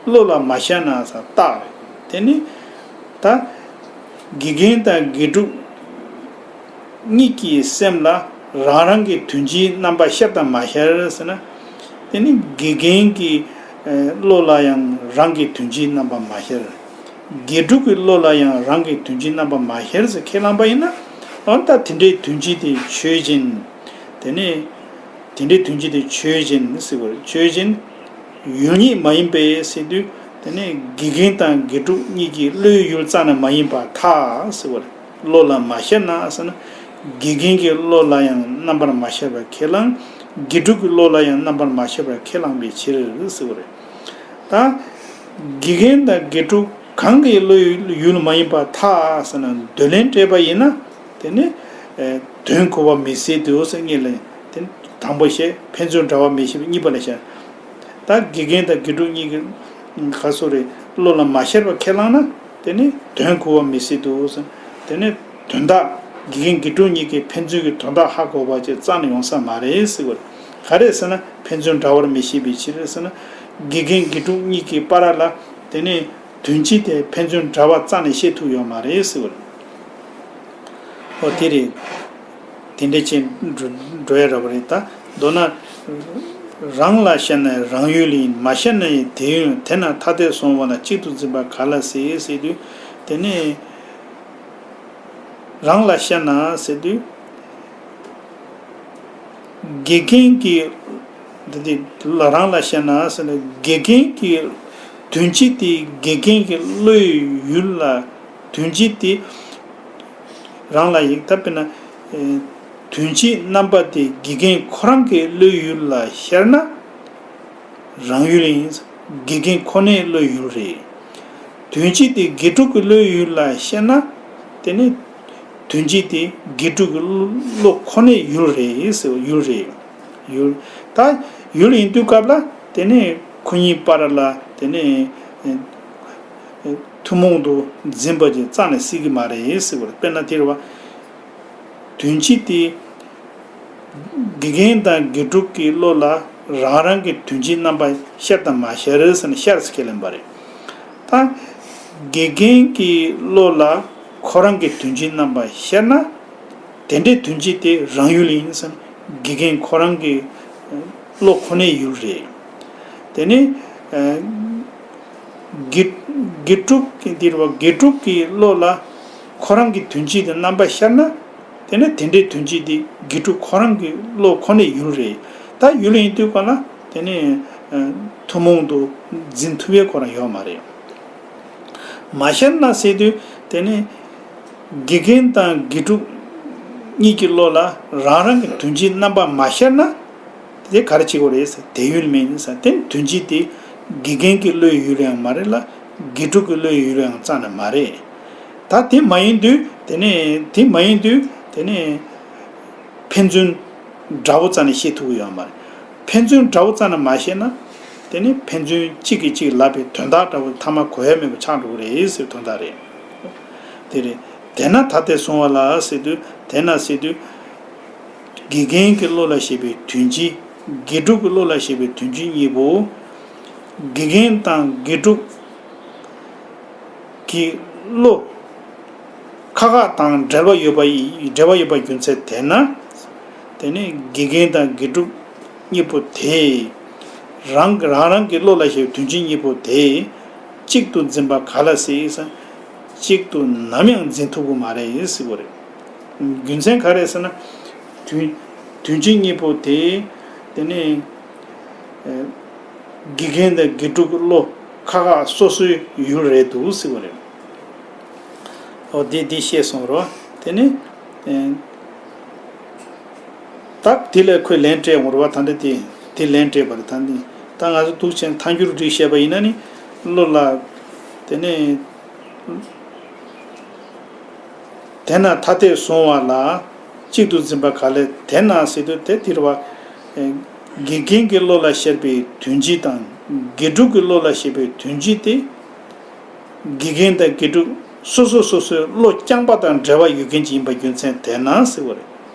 བློ་ལ་མ་ཤར་ན་ཟེར་རྟགས་རེད། དེ་ནི་ད་དགེ་རྒན་དང་དགེ་ཕྲུག་གཉིས་ཀྱི་སེམས་ལ་རང་རང་གི་དོན་སྤྱིའི་རྣམ་པ་ཤར་དང་མ་ཤར་ཟེར་ན། དེ་ནི་དགེ་རྒན་གྱི་ཨེ། བློ་ལ་ཡང་རང་གི་དོན་སྤྱིའི་རྣམ་པ་མ་ཤར། དགེ་ཕྲུག་གི་བློ་ལ་ཡང་རང་གི་དོན་སྤྱིའི་རྣམ་པ་མ་ཤར་ཟེར་ཁས་བླངས་པ་ཡིན་ན། འོ་ད་དེ་འདྲའི་དོན་སྤྱི་དེ་ཆོས་ཅན། དེ་ནི་དེ་འདྲའི་དོན་སྤྱི་དེ་ཆོས་ཅན་ཟེར་བ་རེད། ཆོས་ཅན། ཡུལ་ཉིད་མ་ཡིན་པས་ཟེར་དུས་དེ་ནི་དགེ་རྒན་དང་དགེ་ཕྲུག་གཉིས་ཀྱི་བློའི་ཡུལ་རྩ་ནས་མ་ཡིན་པར་ཐལ་ཟེར་བ་རེད། བློ་ལ་མ་ཤར་ན་ཟེར་ན། དགེ་རྒན་གྱི་བློ་ལ་ཡང་རྣམ་པར་མ་ཤར་བར་ཁས་བླངས། དགེ་ཕྲུག་གི་བློ་ལ་ཡང་རྣམ་པར་མ་ཤར་བར་ཁས་བླངས་པའི་ཕྱིར་ཟེར་བ་རེད། ད་དགེ་རྒན་དང་དགེ་ཕྲུག་གང་གི་བློའི་ཡུལ་མ་ཡིན་པར་ཐལ་ཟེར་ན་འདོད་ལན་སྤྲད་པ་ཡིན་ན། དེ་ནི་ཨེ། དོན་གོ་བ་མི་སྲིད་དོ་ཟེར་ངེས་ལ། དེ་ནི་དང་པོ་བཤད། ཕན་ཚུན་འདྲ་བ་མི་ཤེས་པའི་གཉིས་པ་ལ་བཤད། ད་དགེ་རྒན་དང་དགེ་ཕྲུག་གཉིས་ཀྱི་ག་སོ་རེ་བློ་ལ་མ་ཤར་བ་ཁས་བླངས་ན། དེ་ནི་དོན་གོ་བ་མི་སྲིད་དོ་ཟེར། དེ་ནི་དོན་དག་དགེ་རྒན་དགེ་ཕྲུག་གཉིས་ཀྱི་ཕན་ཚུན་གྱི་དོན་དག་ཧ་གོ་བ་ཅིག་རྩ་ནས་ཡོང་ས་མ་རེད་ཟེར་བ་རེད། ག་རེ་ཟེར་ན་ཕན་ཚུན་འདྲ་བར་མི་ཤེས་པའི་ཕྱིར་ཟེར་ན། དགེ་རྒན་དགེ་ཕྲུག་གཉིས་ཀྱི་བར་ལ་དེ་ནི་དོན་སྤྱི་དེ་ཕན་ཚུན་འདྲ་བ་རྩ་ནས་བཤད་ཐུབ་ཡོད་མ་རེད་ཟེར་བ་རེད། ཨོ་དེ་རེད། དེ་འདྲ་བྱས་འགྲོ་འགྲོ་ཡ་ར་བ་རེད་ད། མདོར་ན། རང་ལ་ཤར་ན་རང་ཡུལ་ཡིན། མ་ཤར་ན་ཡང་དེ་ཡུལ། དེས་ན་ཐ་དད་སོང་བ་ན་གཅིག་ཏུ་འཛིན་པ་ག་ལ་སྲིད་ཟེར་དུས། དེ་ནས་རང་ལ་ཤར་ན་ཟེར་དུས། དགེ་རྒན་གྱི། འདི་དེ་ལ་རང་ལ་ཤར་ན་ཟེར་ན་དགེ་རྒན་གྱི་དོན་སྤྱི་དེ་དགེ་རྒན་གྱི་བློའི་ཡུལ་ལ། དོན་སྤྱི་དེ་རང་ལ་ཡིག་ཐབས་དཔེར་ན། ཨེ། དོན་སྤྱིའི་རྣམ་པ་དེ་དགེ་རྒན་ཁོ་རང་གི་བློའི་ཡུལ་ལ་ཤར་ན། རང་ཡུལ་ཡིན། དགེ་རྒན་ཁོ་ནའི་བློའི་ཡུལ་རེད། དོན་སྤྱི་དེ་དགེ་ཕྲུག་གི་བློའི་ཡུལ་ལ་ཤར་ན། དེ་ནི་དོན་སྤྱི་དེ་དགེ་ཕྲུག་གི་བློ་ཁོ་ནའི་ཡུལ་རེད་ཟེར་བ་ཡུལ་རེད། ཡུལ། ད་ཡུལ་ཡིན་དུས་སྐབས་ལ་དེ་ནི་ཁོ་གཉིས་བར་ལ་དེ་ནི་ཐུན་མོང་དུ་འཛིན་པ་ཅིག་རྩ་ནས་སྲིད་ཀྱི་མ་རེད་ཟེར་བ་རེད། དཔེར་ན་དེ་རེད་བ། དོན་སྤྱི་དེ་དགེ་རྒན་དང་དགེ་ཕྲུག་གི་བློ་ལ་རང་རང་གི་དོན་སྤྱིའི་རྣམ་པ་ཤར་དང་མ་ཤར་ཟེར་ན་ཤར་ཟེར་ཁས་ལེན་པ་རེད། ད་དགེ་རྒན་གྱི་བློ་ལ་ཁོ་རང་གི་དོན་སྤྱིའི་རྣམ་པ་ཤར་ན། དེ་འདྲའི་དོན་སྤྱི་དེ་རང་ཡུལ་ཡིན་ཟེར་ན་དགེ་རྒན་ཁོ་ རང་གི་བློ་ཁོ་ནའི་ཡུལ་རེད། དེ་ནི། ཨ། དགེ་དགེ་ཕྲུག་གི་འདིར་བ་དགེ་ཕྲུག་གི་བློ་ལ་ཁོ་རང་གི་དོན་སྤྱི་དེ་རྣམ་པ་ཤར་ན། དེ་ནི་དེ་འདྲའི་དོན་སྤྱི་དེ་དགེ་ཕྲུག་ཁོ་རང་གི་བློ་ཁོ་ནའི་ཡུལ་རེད། ད་ཡུལ་ཡིན་དུས་ག་ལ་དེ་ནི། ཨ། ཐུན་མོང་དུ་འཛིན་ཐུབ་པའི་ཁོ་རང་ཡོད་མ་རེད། མ་ཤར་ན་ཟེར་དུས་དེ་ནི་དགེ་རྒན་དང་དགེ་ཕྲུག་གཉིས་ཀྱི་བློ་ལ་རང་རང་གི་དོན་སྤྱིའི་རྣམ་པ་མ་ཤར་ན། དེ་ག་རེ་བྱེད་དགོས་རེད་ཟེར། དེ་ཡུལ་མིན་ཟེར། དེ་དོན་སྤྱི་དེ་དགེ་རྒན་གྱི་བློའི་ཡུལ་ཡང་མ་རེད་ལ། དགེ་ཕྲུག་གི་བློའི་ཡུལ་ཡང་རྩ་ནས་མ་རེད། ད་དེ་མ་ཡིན་དུས་དེ་ནས་དེ་མ་ཡིན་དུས་དེ་ནས་ཕན་ཚུན་འདྲ་བོ་རྩ་ནས་ཤེས་ཐུབ་ཀྱི་ཡོད་མ་རེད། ཕན་ཚུན་འདྲ་བོ་རྩ་ནས་མ་ཤེས་ན། དེ་ནས་ཕན་ཚུན་གཅིག་གིས་གཅིག་ལབ་པའི་དོན་དག་འདྲ་བོ་མཐའ་མ་གོ་ཡ་མེད་པ་ཆགས་འགྲོ་གི་རེད་ཟེར་དོན་དག་རེད། དེ་རེད། དེས་ན་ཐ་དད་བཟུང་བ་ལ་ཟེར་དུས། དེས་ན་ཟེར་དུས། དགེ་རྒན་གྱི་བློ་ལ་བཤད་པའི་དོན་སྤྱི། དགེ་ཕྲུག་གི་བློ་ལ་བཤད་པའི་དོན་སྤྱི་གཉིས་པོ། དགེ་རྒན་དང་དགེ་ཕྲུག་གི་བློ་ཁ་ཁ་དང་འབྲེལ་བ་ཡོད་པ་ཡི་འབྲེལ་བ་ཡོད་པ་རྒྱུ་མཚན་དེས་ན། དེ་ནི་དགེ་རྒན་དང་དགེ་ཕྲུག་གཉིས་པོ་དེས་རང་རང་རང་གི་བློ་ལ་བཤད་པའི་དོན་སྤྱི་གཉིས་པོ་དེ་གཅིག་ཏུ་འཛིན་པ་ག་ལ་སྲིད་ཟེར། གཅིག་ཏུ་ནམ་ཡང་འཛིན་ཐུབ་ཀྱི་མ་རེད་ཟེར་བ་རེད། རྒྱུ་མཚན་ག་རེ་ཟེར་ན། དོན་དོན་སྤྱི་གཉིས་པོ་དེ་དེ་ནི་ཨེ་དགེ་རྒན་དང་དགེ་ཕྲུག་གི་བློ་ཁ་ཁ་སོ་སོའི་ཡུལ་རེད་འདུག་ཟེར་བ་རེད། ཨོ་དེ་དེ་ཤེས་སོང་རོ། དེ་ནི་ཨེ་ད་དེ་ལས་ཁོས་ལན་སྤྲད་འོང་རོ་བ། ད་འདི་དེ་དེ་ལན་སྤྲད་པ་རེད། ད་འདི་ད་ང་ཚོ་འདུག་ཆེན་ཐལ་འགྱུར་སྒྲིག་བཤད་པ་ཡིན་ན་ནི་བློ་ལ་དེ་ནི། དེས་ན་ཐ་དད་བཟུང་བ་ལ་གཅིག་ཏུ་འཛིན་པ་ག་ལས། དེས་ན་ཟེར་དུས་དེ་དེར་བ། དགེ་རྒན་གྱི་བློ་ལ་བཤད་པའི་དོན་སྤྱི་དང་དགེ་ཕྲུག་གི་བློ་ལ་བཤད་པའི་དོན་སྤྱི་དེ། དགེ་རྒན་དང་དགེ་ཕྲུག་སོ་སོ་སོ་སོའི་བློ་རྐྱང་པ་དང་འབྲེལ་བ་ཡོད་མཁན་ཅིག་ཡིན་པ་རྒྱུ་མཚན་དེས་ན་ཟེར་བ་རེད།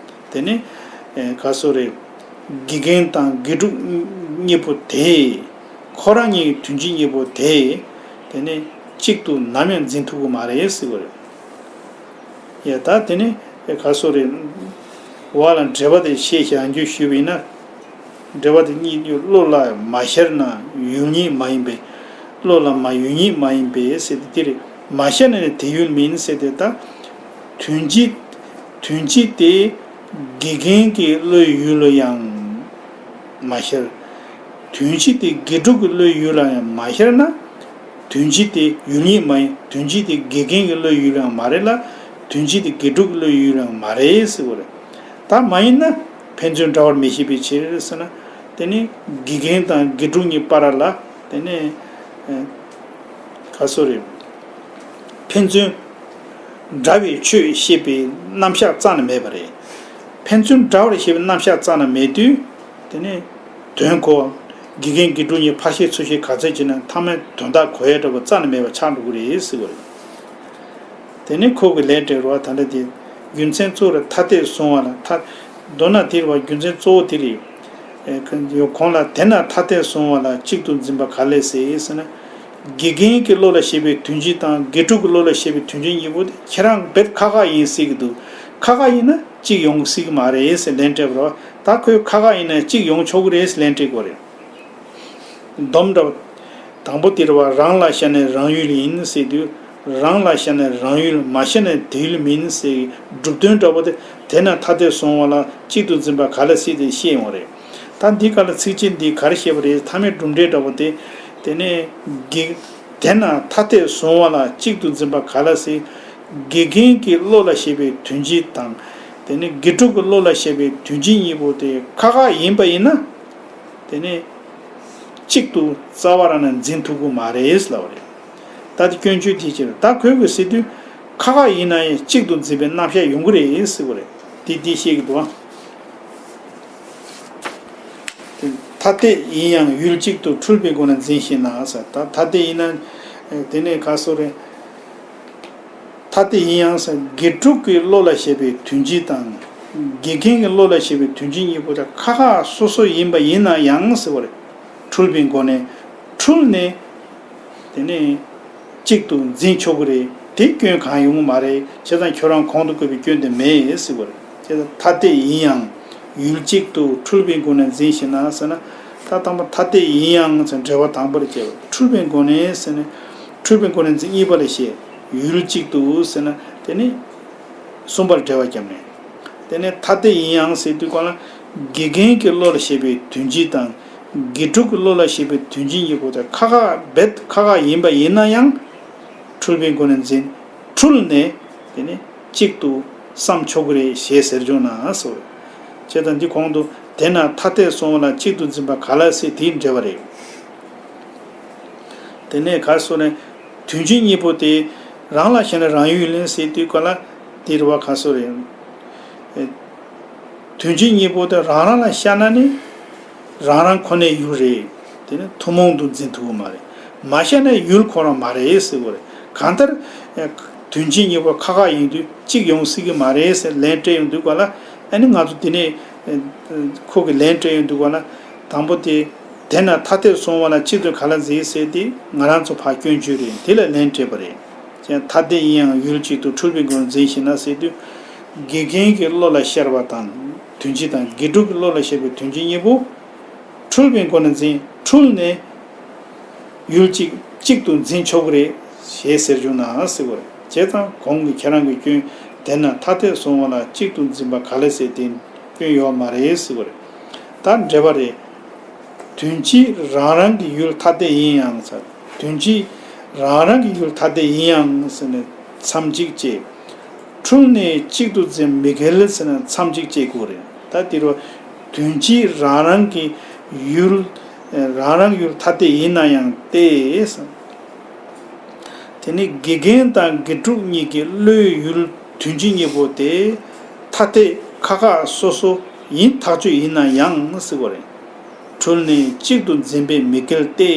དེ་ནི་ག་སོ་རེད། དགེ་རྒན་དང་དགེ་ཕྲུག་གཉིས་པོ་དེ། ཁོ་རང་གཉིས་ཀྱི་དོན་སྤྱི་གཉིས་པོ་དེ། དེ་ནི་གཅིག་ཏུ་ནམ་ཡང་འཛིན་ཐུབ་ཀྱི་མ་རེད་ཟེར་བ་རེད། ཡ་ད་དེ་ནི་ག་སོ་རེད། བ་ལ་འགྲེལ་པ་དེ་ཤེས་བྱ་རྒྱུ་ཞུས་པ་ཡིན་ན། འགྲེལ་པ་དེ་གཉིས་བློ་ལ་མ་ཤར་ན་ཡུལ་ཉིད་མ་ཡིན་པས། བློ་ལ་མ་ཡུལ་ཉིད་མ་ཡིན་པས་ཟེར་ཏེ་དེ་རེད། མ་ཤར་ན་ནི་དེ་ཡུལ་མིན་ཟེར་ཏེ་ད། དོན་སྤྱི། དོན་སྤྱི་དེ་དགེ་རྒན་གྱི་བློའི་ཡུལ་ལ་ཡང་མ་ཤར། དོན་སྤྱི་དེ་དགེ་ཕྲུག་གི་བློའི་ཡུལ་ལ་ཡང་མ་ཤར་ན། དོན་སྤྱི་དེ་ཡུལ་ཉིད་མ་ཡིན། དོན་སྤྱི་དེ་དགེ་རྒན་གྱི་བློའི་ཡུལ་ལ་ཡང་མ་རེད་ལ། དོན་སྤྱི་དེ་དགེ་ཕྲུག་གི་བློའི་ཡུལ་ལ་ཡང་མ་རེད་ཟེར་བ་རེད། ད་མ་ཡིན་ན་ཕན་ཚུན་འདྲ་བར་མི་ཤེས་པའི་ཕྱིར་ཟེར་ན། དེ་ནི་དགེ་རྒན་དང་དགེ་ཕྲུག་གཉིས་བར་ལ་དེ་ནི་ག་སོ་རེད། ཕན་ཚུན་འདྲ་བའི་ཆོས་ཤེས་པའི་རྣམ་གཞག་རྩ་ནས་མེད་པ་རེད། ཕན་ཚུན་འདྲ་བར་ཤེས་པའི་རྣམ་གཞག་རྩ་ནས་མེད་དུས། དེ་ནས་དོན་གོ། དགེ་རྒན་དགེ་ཕྲུག་གཉིས་ཕར་བཤད་ཚུར་བཤད་ག་ཚོད་བྱས་ན་མཐའ་མའི་དོན་དག་གོ་ཡ་འདྲ་པོ་རྩ་ནས་མེད་པ་ཆགས་འགྲོ་གི་རེད་ཟེར་བ་རེད། དེ་ནས་ཁོ་གི་ལན་སྤྲད་རོགས། ད་ལྟ་དེ་རྒྱུ་མཚན་གཙོ་བོ་རེད། ཐ་དད་བཟུང་བ་ལ་ཐ། མདོར་ན་དེ་རེད་བ། རྒྱུ་མཚན་གཙོ་བོ་དེ་རེད། ཨེ་ག་ཡོ་གོང་ལ་དེས་ན་ཐ་དད་བཟུང་བ་ལ་གཅིག་ཏུ་འཛིན་པ་ག་ལས་སྲིད་ཟེར་ན། དགེ་རྒན་གྱི་བློ་ལ་བཤད་པའི་དོན་སྤྱི་དང་དགེ་ཕྲུག་གི་བློ་ལ་བཤད་པའི་དོན་སྤྱི་གཉིས་པོ་དེ་ཁྱེད་རང་རྦད་ཁ་ཁ་ཡིན་སྲིད་ཀྱི་འདུག་ཁ་ཁ་ཡིན་ན་གཅིག་ཡོང་སྲིད་ཀྱི་མ་རེད་ཟེར་ལན་སྤྲད་པ་རེད་བ། ད་ཁོས་ཁ་ཁ་ཡིན་ན་གཅིག་ཡོང་ཆོག་གི་རེད་ཟེར་ལན་སྤྲད་དགོས་རེད། སྡོམ་འདྲ་བ། དང་པོ་དེ་རེད་བ། རང་ལ་ཤར་ནས་རང་ཡུལ་ཡིན་ཟེར་དུས། རང་ལ་ཤར་ནས་རང་ཡུལ། མ་ཤར་ནས་དེ་ཡུལ་མིན་ཟེར་གྱི་གྲུབ་དོན་འདྲ་བོ་དེ། དེས་ན་ཐ་དད་བཟུང་བ་ལ་གཅིག་ཏུ་འཛིན་པ་ག་ལ་སྲིད་དེ་ཤེས་ཡོང་རེད། ད་འདི་ག་ལ་ཚིགས་བཅད་འདིས་ག་རེ་བཤད་པ་རེད། མཐའ་མའི་གྲུབ་འབྲས་འདྲ་བོ་དེ། དེ་ནས་དགེ། དེས་ན་ཐ་དད་བཟུང་བ་ལ་གཅིག་ཏུ་འཛིན་པ་ག་ལ་སྲིད། དགེ་རྒན་གྱི་བློ་ལ་བཤད་པའི་དོན་སྤྱི་དང་། དེ་ནས་དགེ་ཕྲུག་གི་བློ་ལ་བཤད་པའི་དོན་སྤྱི་གཉིས་པོ་དེ་ཁ་ཁ་ཡིན་པ་ཡིན་ན། དེ་ནས་གཅིག་ཏུ་རྩ་བ་རང་ནས་འཛིན་ཐུབ་ཀྱི་མ་རེད་ལབ་པ་རེད། ད་དེ་སྐྱོན་བརྗོད་དེའི་ཕྱིར། ད་ཁོས་གི་ཟེར་དུས་ཁ་ཁ་ཡིན་ན་ཡང་གཅིག་ཏུ་འཛིན་པའི་རྣམ་གཞག་ཡོང་གི་རེད་ཟེར་བ་རེད། དེ་དེ་བཤད་ཀྱི་འདུག་ཨ། ཐ་དད་ཡིན་ཡང་ཡུལ་གཅིག་ཏུ་འཁྲུལ་པའི་སྒོ་ནས་འཛིན་ཞེ་ན་ཟེར། ད་ཐ་དད་ཡིན་ན་དེ་ནས་ག་སོ་རེད། ཐ་དད་ཡིན་ཡང་ཟེར། དགེ་ཕྲུག་གི་བློ་ལ་བཤད་པའི་དོན་སྤྱི་དང་། དགེ་རྒན་གྱི་བློ་ལ་བཤད་པའི་དོན་སྤྱི་གཉིས་པོ་དེ་ཁ་ཁ་སོ་སོ་ཡིན་པ་ཡིན་ན་ཡང་ཟེར་བ་རེད། འཁྲུལ་པའི་སྒོ་ནས། འཁྲུལ་ནས། དེ་ནས་གཅིག་ཏུ་འཛིན་ཆོག་གི་རེད། དེ་སྐྱོན་གང་ཡོང་གི་མ་རེད། བྱས་ཙང་ཁྱོད་རང་གོང་དུ་བཀོད་པའི་སྐྱོན་དེ་མེད་ཟེར་བ་རེད། བྱས་ཙང་ཐ་དད་ཡིན་ཡང་ཡུལ་གཅིག་ཏུ་འཁྲུལ་པའི་སྒོ་ནས་འཛིན་ཞེ་ན་ཟེར་ན། ད་དང་པོ་ཐ་དད་ཡིན་ཡང་ཟེར་འགྲེལ་པ་དང་པོར་བྱས་པ། འཁྲུལ་པའི་སྒོ་ནས་ཟེར་ནས། འཁྲུལ་པའི་སྒོ་ནས་འཛིན་གཉིས་པ་ལ་བཤད། ཡུལ་གཅིག་ཏུ་ཟེར་ན་དེ་ནི་གསུམ་པར་འགྲེལ་པ་བརྒྱབ་ནས། དེ་ནས་ཐ་དད་ཡིན་ཡང་ཟེར་དུས་གང་ལ། དགེ་རྒན་གྱི་བློ་ལ་བཤད་པའི་དོན་སྤྱི་དང་། དགེ་ཕྲུག་གི་བློ་ལ་བཤད་པའི་དོན་སྤྱི་གཉིས་པོ་དེ་ཁ་ཁ་རྦད་ཁ་ཁ་ཡིན་པ་ཡིན་ན་ཡང་། འཁྲུལ་པའི་སྒོ་ནས་འཛིན། འཁྲུལ་ནས་དེ་ནི་གཅིག་ཏུ་བསམ་ཆོག་གི་རེད་ཞེས་ཟེར་བྱུང་ན་ཟེར། བྱས་ཙང་འདི་གོང་དུ་ དེས་ན་ཐ་དད་སོང་བ་ལ་གཅིག་ཏུ་འཛིན་པ་ག་ལ་སྲིད་དེའི་འགྲེལ་པ་རེད། དེ་ནས་ག་སོ་ནས་དོན་སྤྱི་གཉིས་པོ་དེ་རང་ལ་ཤར་ན་རང་ཡུལ་ཡིན་ཟེར་དུས་ག་ལ་དེ་རེད་བ་ག་སོ་རེད། དོན་སྤྱི་གཉིས་པོ་དེ་རང་རང་ལ་ཤར་ན་ནི་རང་རང་ཁོ་ནའི་ཡུལ་རེད། དེ་ནི་ཐུན་མོང་དུ་འཛིན་ཐུབ་ཀྱི་མ་རེད། མ་ཤར་ན་ཡུལ་ཁོ་རང་མ་རེད་ཟེར་དགོས་རེད། གང་ལྟར་དོན་སྤྱི་གཉིས་པོ་ཁ་ཁ་ཡིན་དུས་གཅིག་ཡོང་སྲིད་ཀྱི་མ་རེད་ཟེར་ལན་སྤྲད་ཡོང་དུས་ག་ལ་ཨ་ནི་ང་ཚོ་དེ་ནས་ཁོ་གི་ལན་སྤྲད་ཡོང་དུས་ག་ལ་དང་པོ་དེ། དེས་ན་ཐ་དད་སོང་བ་ལ་གཅིག་ཏུ་ག་ལ་འཛིན་ཟེར་ཏེ་ང་རང་ཚོ་ཕར་སྐྱོན་བརྗོད་རེད། དེ་ལ་ལན་སྤྲད་པ་རེད། ཀྱང་ཐ་དད་ཡིན་ཡང་ཡུལ་གཅིག་ཏུ་འཁྲུལ་པའི་སྒོ་ནས་འཛིན་ཞེ་ན་ཟེར་དུས། དགེ་རྒན་གྱི་བློ་ལ་ཤར་བ་དང་དོན་སྤྱི་དང་དགེ་ཕྲུག་གི་བློ་ལ་ཤར་བའི་དོན་སྤྱི་གཉིས་པོ་འཁྲུལ་པའི་སྒོ་ནས་འཛིན། འཁྲུལ་ནས་ཡུལ་གཅིག་གཅིག་ཏུ་འཛིན་ཆོག་གི་རེད་ཞེས་ཟེར་བྱུང་ན་ཟེར་བ་རེད། བྱས་ཙང་གོང་གི་ཁྱེད་རང་གི་སྐྱོན་དེས་ན་ཐ་དད་སོང་བ་ལ་གཅིག་ཏུ་འཛིན་པ་ག་ལ་ཟེར་ཏེ་སྐྱོན་ཡོད་མ་རེད་ཟེར་བ་རེད། ད་འགྲེལ་པ་རེད། དོན་སྤྱི་རང་རང་གི་ཡུལ་ཐ་དད་ཡིན་ཡང་ཟེར། དོན་སྤྱི་རང་རང་གི་ཡུལ་ཐ་དད་ཡིན་ཡང་ཟེར་ནས་མཚམས་གཅིག་བཅད། འཁྲུལ་ནས་གཅིག་ཏུ་འཛིན་མི་འགལ་ཟེར་ནས་མཚམས་གཅིག་བཅད་དགོས་རེད། ད་དེ་རུ་དོན་སྤྱི་རང་རང་གི་ཡུལ་རང་རང་ཡུལ་ཐ་དད་ཡིན་ན་ཡང་སྟེ། དེ་ནི་དགེ་རྒན་དང་དགེ་ཕྲུག་གཉིས་ཀྱི་བློའི་ཡུལ་དོན་སྤྱི་གཉིས་པོ་དེ་ཐ་དད་ཁ་ཁ་སོ་སོ་ཡིན་ཐག་ཆོད་ཡིན་ན་ཡང་ཟེར་བ་རེད། འཁྲུལ་ནས་གཅིག་ཏུ་འཛིན་པས་མི་འགལ་ཏེ།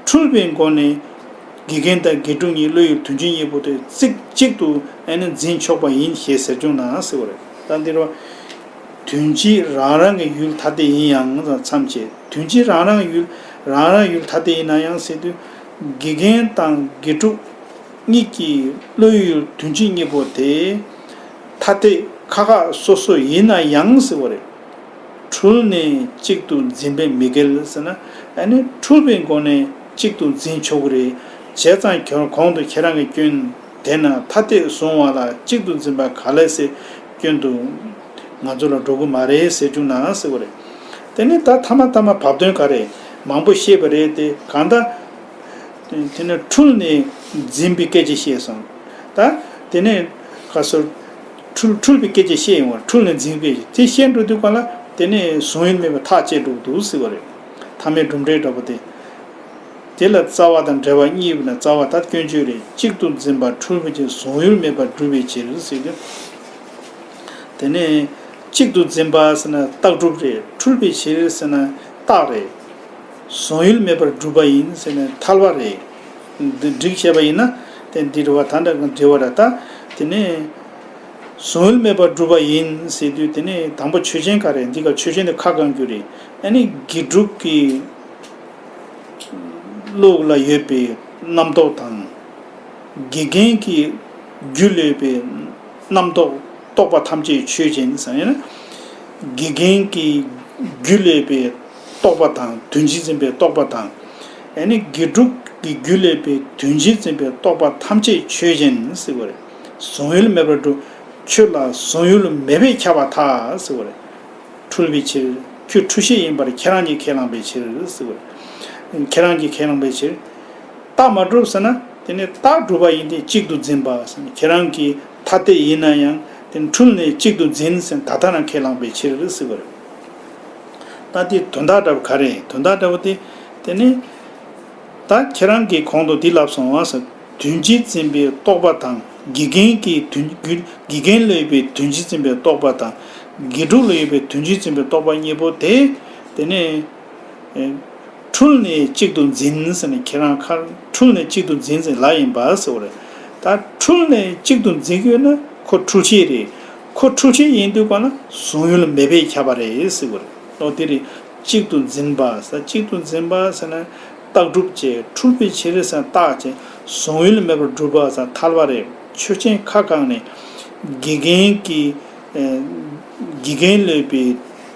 འཁྲུལ་པའི་སྒོ་ནས་དགེ་རྒན་དང་དགེ་ཕྲུག་གཉིས་བློ་ཡུལ་དོན་སྤྱི་གཉིས་པོ་དེ་གཅིག་གཅིག་ཏུ་ཨ་ནི་འཛིན་ཆོག་པ་ཡིན་ཞེས་ཟེར་བྱུང་ན་ཟེར་བ་རེད། ད་འདིར་བ། དོན་སྤྱི་རང་རང་གི་ཡུལ་ཐ་དད་ཡིན་ཡང་མཚམས་བཅད། དོན་སྤྱི་རང་རང་ཡུལ་རང་རང་ཡུལ་ཐ་དད་ཡིན་ན་ཡང་ཟེར་དུས། དགེ་རྒན་དང་དགེ་ཕྲུག་གཉིས་ཀྱི་བློ་ཡུལ་དོན་སྤྱི་གཉིས་པོ་དེ་ཐ་དད་ཁ་ཁ་སོ་སོ་ཡིན་ན་ཡང་ཟེར་བ་རེད། འཁྲུལ་ནས་གཅིག་ཏུ་འཛིན་པས་མི་འགལ་ཟེར་ན། ཨ་ནི་འཁྲུལ་པའི་སྒོ་ནས་གཅིག་ཏུ་འཛིན་ཆོག་གི་རེད། བྱས་ཙང་ཁྱོད་གོང་དུ་ཁྱེད་རང་གི་སྐྱོན་དེས་ན་ཐ་དད་བཟུང་བ་ལ་གཅིག་ཏུ་འཛིན་པ་ག་ལས་སེ་སྐྱོན་དུ་ང་ཚོ་ལ་འགྲོ་གི་མ་རེད་ཟེར་བཅུག་ན་ཟེར་བ་རེད། དེ་ནི་ད་ཐ་མ་ཐ་མ་བབ་དོན་ག་རེ་མང་པོ་བཤད་པ་རེད་དེ་གང་ལྟར། དེ་ནས་འཁྲུལ་ནས་འཛིན་པའི་སྐད་ཆ་བཤད་སོང་། ད་དེ་ནས་ག་སོར་འཁྲུལ་འཁྲུལ་པའི་སྐད་ཆ་བཤད་ཡོང་བར་འཁྲུལ་ནས་འཛིན་པའི་སྐད་ཆ་དེ་བཤད་འགྲོ་དུས་ག་ལ་དེ་ནས་གཟུང་ཡུལ་མེད་པའི་ཐག་བཅད་འགྲོ་གི་འདུག་ཟེར་བ་རེད། ཐ་མའི་གྲུབ་འབྲས་འདྲ་པོ་དེ། དེ་ལ་རྩ་བ་དང་འབྲེལ་བ་གཉིས་པ་ན་རྩ་བ་ད་སྐྱོན་བརྗོད་རེད། གཅིག་ཏུ་འཛིན་པ་འཁྲུལ་པ་ཅན་གཟུང་ཡུལ་མེད་པར་སྒྲུབ་པའི་ཕྱིར་ཟེར་གྱི། དེ་ནས་གཅིག་ཏུ་འཛིན་པ་ཟེར་ན་རྟགས་གྲུབ་རེད། འཁྲུལ་པའི་ཕྱིར་ཟེར་ན་རྟགས་རེད། གཟུང་ཡུལ་མེད་པར་སྒྲུབ་པ་ཡིན་ཟེར་ན་ཐལ་བ་རེད། འདི་འགྲིག་བཤད་པ་ཡིན་ན་དེ་འདི་རེད་བ་ད་འདྲ་འགྲིག་བ་རེད་ད། དེ་ནས་གཟུང་ཡུལ་མེད་པར་སྒྲུབ་པ་ཡིན་ཟེར་དུས་དེ་ནས་དང་པོ་ཆོས་ཅན་ག་རེད། འདི་ག་ཆོས་ཅན་དེ་ཁ་གང་རྒྱུ་རེད། ཨ་ནི་དགེ་ཕྲུག་གི་བློ་ལ་ཡོད་པའི་རྣམ་རྟོག་དང་། དགེ་རྒན་གྱི་རྒྱུད་ལས་པའི་རྣམ་རྟོག་རྟོག་པ་ཐམས་ཅད་ཆོས་ཅན་ཟེར་ཡང་ན། དགེ་རྒན་གྱི་རྒྱུད་ལས་པའི་རྟོག་པ་དང་དོན་སྤྱི་འཛིན་པའི་རྟོག་པ་དང་། ཨ་ནི་དགེ་ཕྲུག་གི་རྒྱུད་ལས་པའི་དོན་སྤྱི་འཛིན་པའི་རྟོག་པ་ཐམས་ཅད་ཆོས་ཅན་ཟེར་བ་རེད། གཟུང་ཡུལ་མེད་པར་སྒྲུབ། ཁྱོད་ལ་གཟུང་ཡུལ་མེད་པས་ཁྱབ་པར་ཐལ་ཟེར་བ་རེད། འཁྲུལ་པའི་ཕྱིར། ཁྱོད་འཁྲུལ་ཤེས་ཡིན་པར་ཁྱེད་རང་གིས་ཁས་བླངས་པའི་ཕྱིར་ཟེར་བ་རེད། ཁྱེད་རང་གིས་ཁས་བླངས་པའི་ཕྱིར། རྟགས་མ་གྲུབ་ཟེར་ན་དེ་ནི་རྟགས་གྲུབ་པ་ཡིན་ཏེ་གཅིག་ཏུ་འཛིན་པ་ཟེར་ན་ཁྱེད་རང་གིས་ཐ་དད་ཡིན་ན་ཡང་དེ་ནི་འཁྲུལ་ནས་གཅིག་ཏུ་འཛིན་ཟེར་ད་ལྟ་རང་ཁས་བླངས་པའི་ཕྱིར་ཟེར་བ་རེད། ད་དེ་དོན་དག་འདྲ་བོ་ག་རེ་དོན་དག་འདྲ་བོ་དེ་དེ་ནི། ད་ཁྱེད་རང་གིས་གོང་དུ་འདི་ལབ་སོང་བ་ཟེར། དོན་སྤྱི་འཛིན་པའི་རྟོག་པ་དང་དགེ་རྒན་གྱི་དོན་དགེ་རྒན་ལ་ཡོད་པའི་དོན་སྤྱི་འཛིན་པའི་རྟོག་པ་དང་དགེ་ཕྲུག་ལ་ཡོད་པའི་དོན་སྤྱི་འཛིན་པའི་རྟོག་པ་གཉིས་པོ་དེ་དེ་ནས་འཁྲུལ་ནས་གཅིག་ཏུ་འཛིན་ཟེར་ནས་ཁྱེད་རང་ཁར་འཁྲུལ་ནས་གཅིག་ཏུ་འཛིན་ཟེར་ལབ་ཡིན་པ་ཟེར་བ་རེད། ད་འཁྲུལ་ནས་གཅིག་ཏུ་འཛིན་གྱི་ཡོད་ན་ཁོ་འཁྲུལ་ཤེས་རེད། ཁོ་འཁྲུལ་ཤེས་ཡིན་དུས་ག་ན་གཟུང་ཡུལ་མེད་པས་ཁྱབ་པ་རེད་ཟེར་བ་རེད། ཨོ་དེ་རེད། གཅིག་ཏུ་འཛིན་པ་ཟེར་གཅིག་ཏུ་འཛིན་པ་ཟེར་ན་རྟགས་གྲུབ་བྱས་འཁྲུལ་པའི་ཕྱིར་ཟེར་རྟགས་བྱས་གཟུང་ཡུལ་མེད་པར་སྒྲུབ་པ་ཟེར་ཐལ་བ་རེད། ཆོས་ཅན་ཁ་གང་ནས་དགེ་རྒན་གྱི་དགེ་རྒན་ལ་ཡོད་པའི་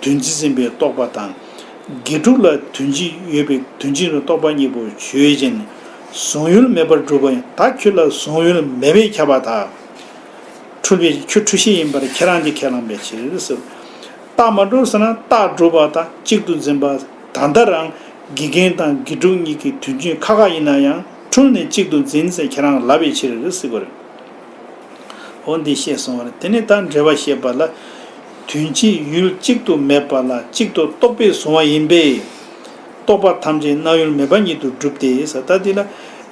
དོན་སྤྱི་འཛིན་པའི་རྟོག་པ་དང་། དགེ་ཕྲུག་ལ་དོན་སྤྱི་ཡོད་པའི་དོན་སྤྱི་ལ་རྟོག་པ་གཉིས་པོ་ཆོས་ཅན། གཟུང་ཡུལ་མེད་པར་སྒྲུབ་པ་ཡིན་ད་ཁྱོད་ལ་གཟུང་ཡུལ་མེད་པས་ཁྱབ་པར་ཐལ། འཁྲུལ་པའི་ཁྱོད་འཁྲུལ་ཤེས་ཡིན་པར་ཁྱེད་རང་གིས་ཁས་བླངས་པའི་ཕྱིར་ཟེར། རྟགས་མ་གྲུབ་ཟེར་ན་རྟགས་གྲུབ་པ་དང་གཅིག་ཏུ་འཛིན་པ། ད་ལྟ་རང་དགེ་རྒན་དང་དགེ་ཕྲུག་གཉིས་ཀྱི་དོན་སྤྱི་ཁ་ཁ་ཡིན་ན་ཡང་འཁྲུལ་ནས་གཅིག་ཏུ་འཛིན་ཟེར་ཁྱེད་རང་ལབ་པའི་ཕྱིར་ཟེར་བ་རེད། འོ་འདི་བཤད་སོང་བ་རེད། དེ་ནས་ད་འགྲེལ་པ་བཤད་པ་ལ། དོན་སྤྱི་ཡུལ་གཅིག་ཏུ་མེད་པ་ལ་གཅིག་ཏུ་རྟོག་པས་བཟུང་བ་ཡིན་པས། རྟོག་པ་ཐམས་ཅད་སྣང་ཡུལ་མེད་པ་ཉིད་དུ་གྲུབ་སྟེ་ཟེར། ད་འདི་ལ་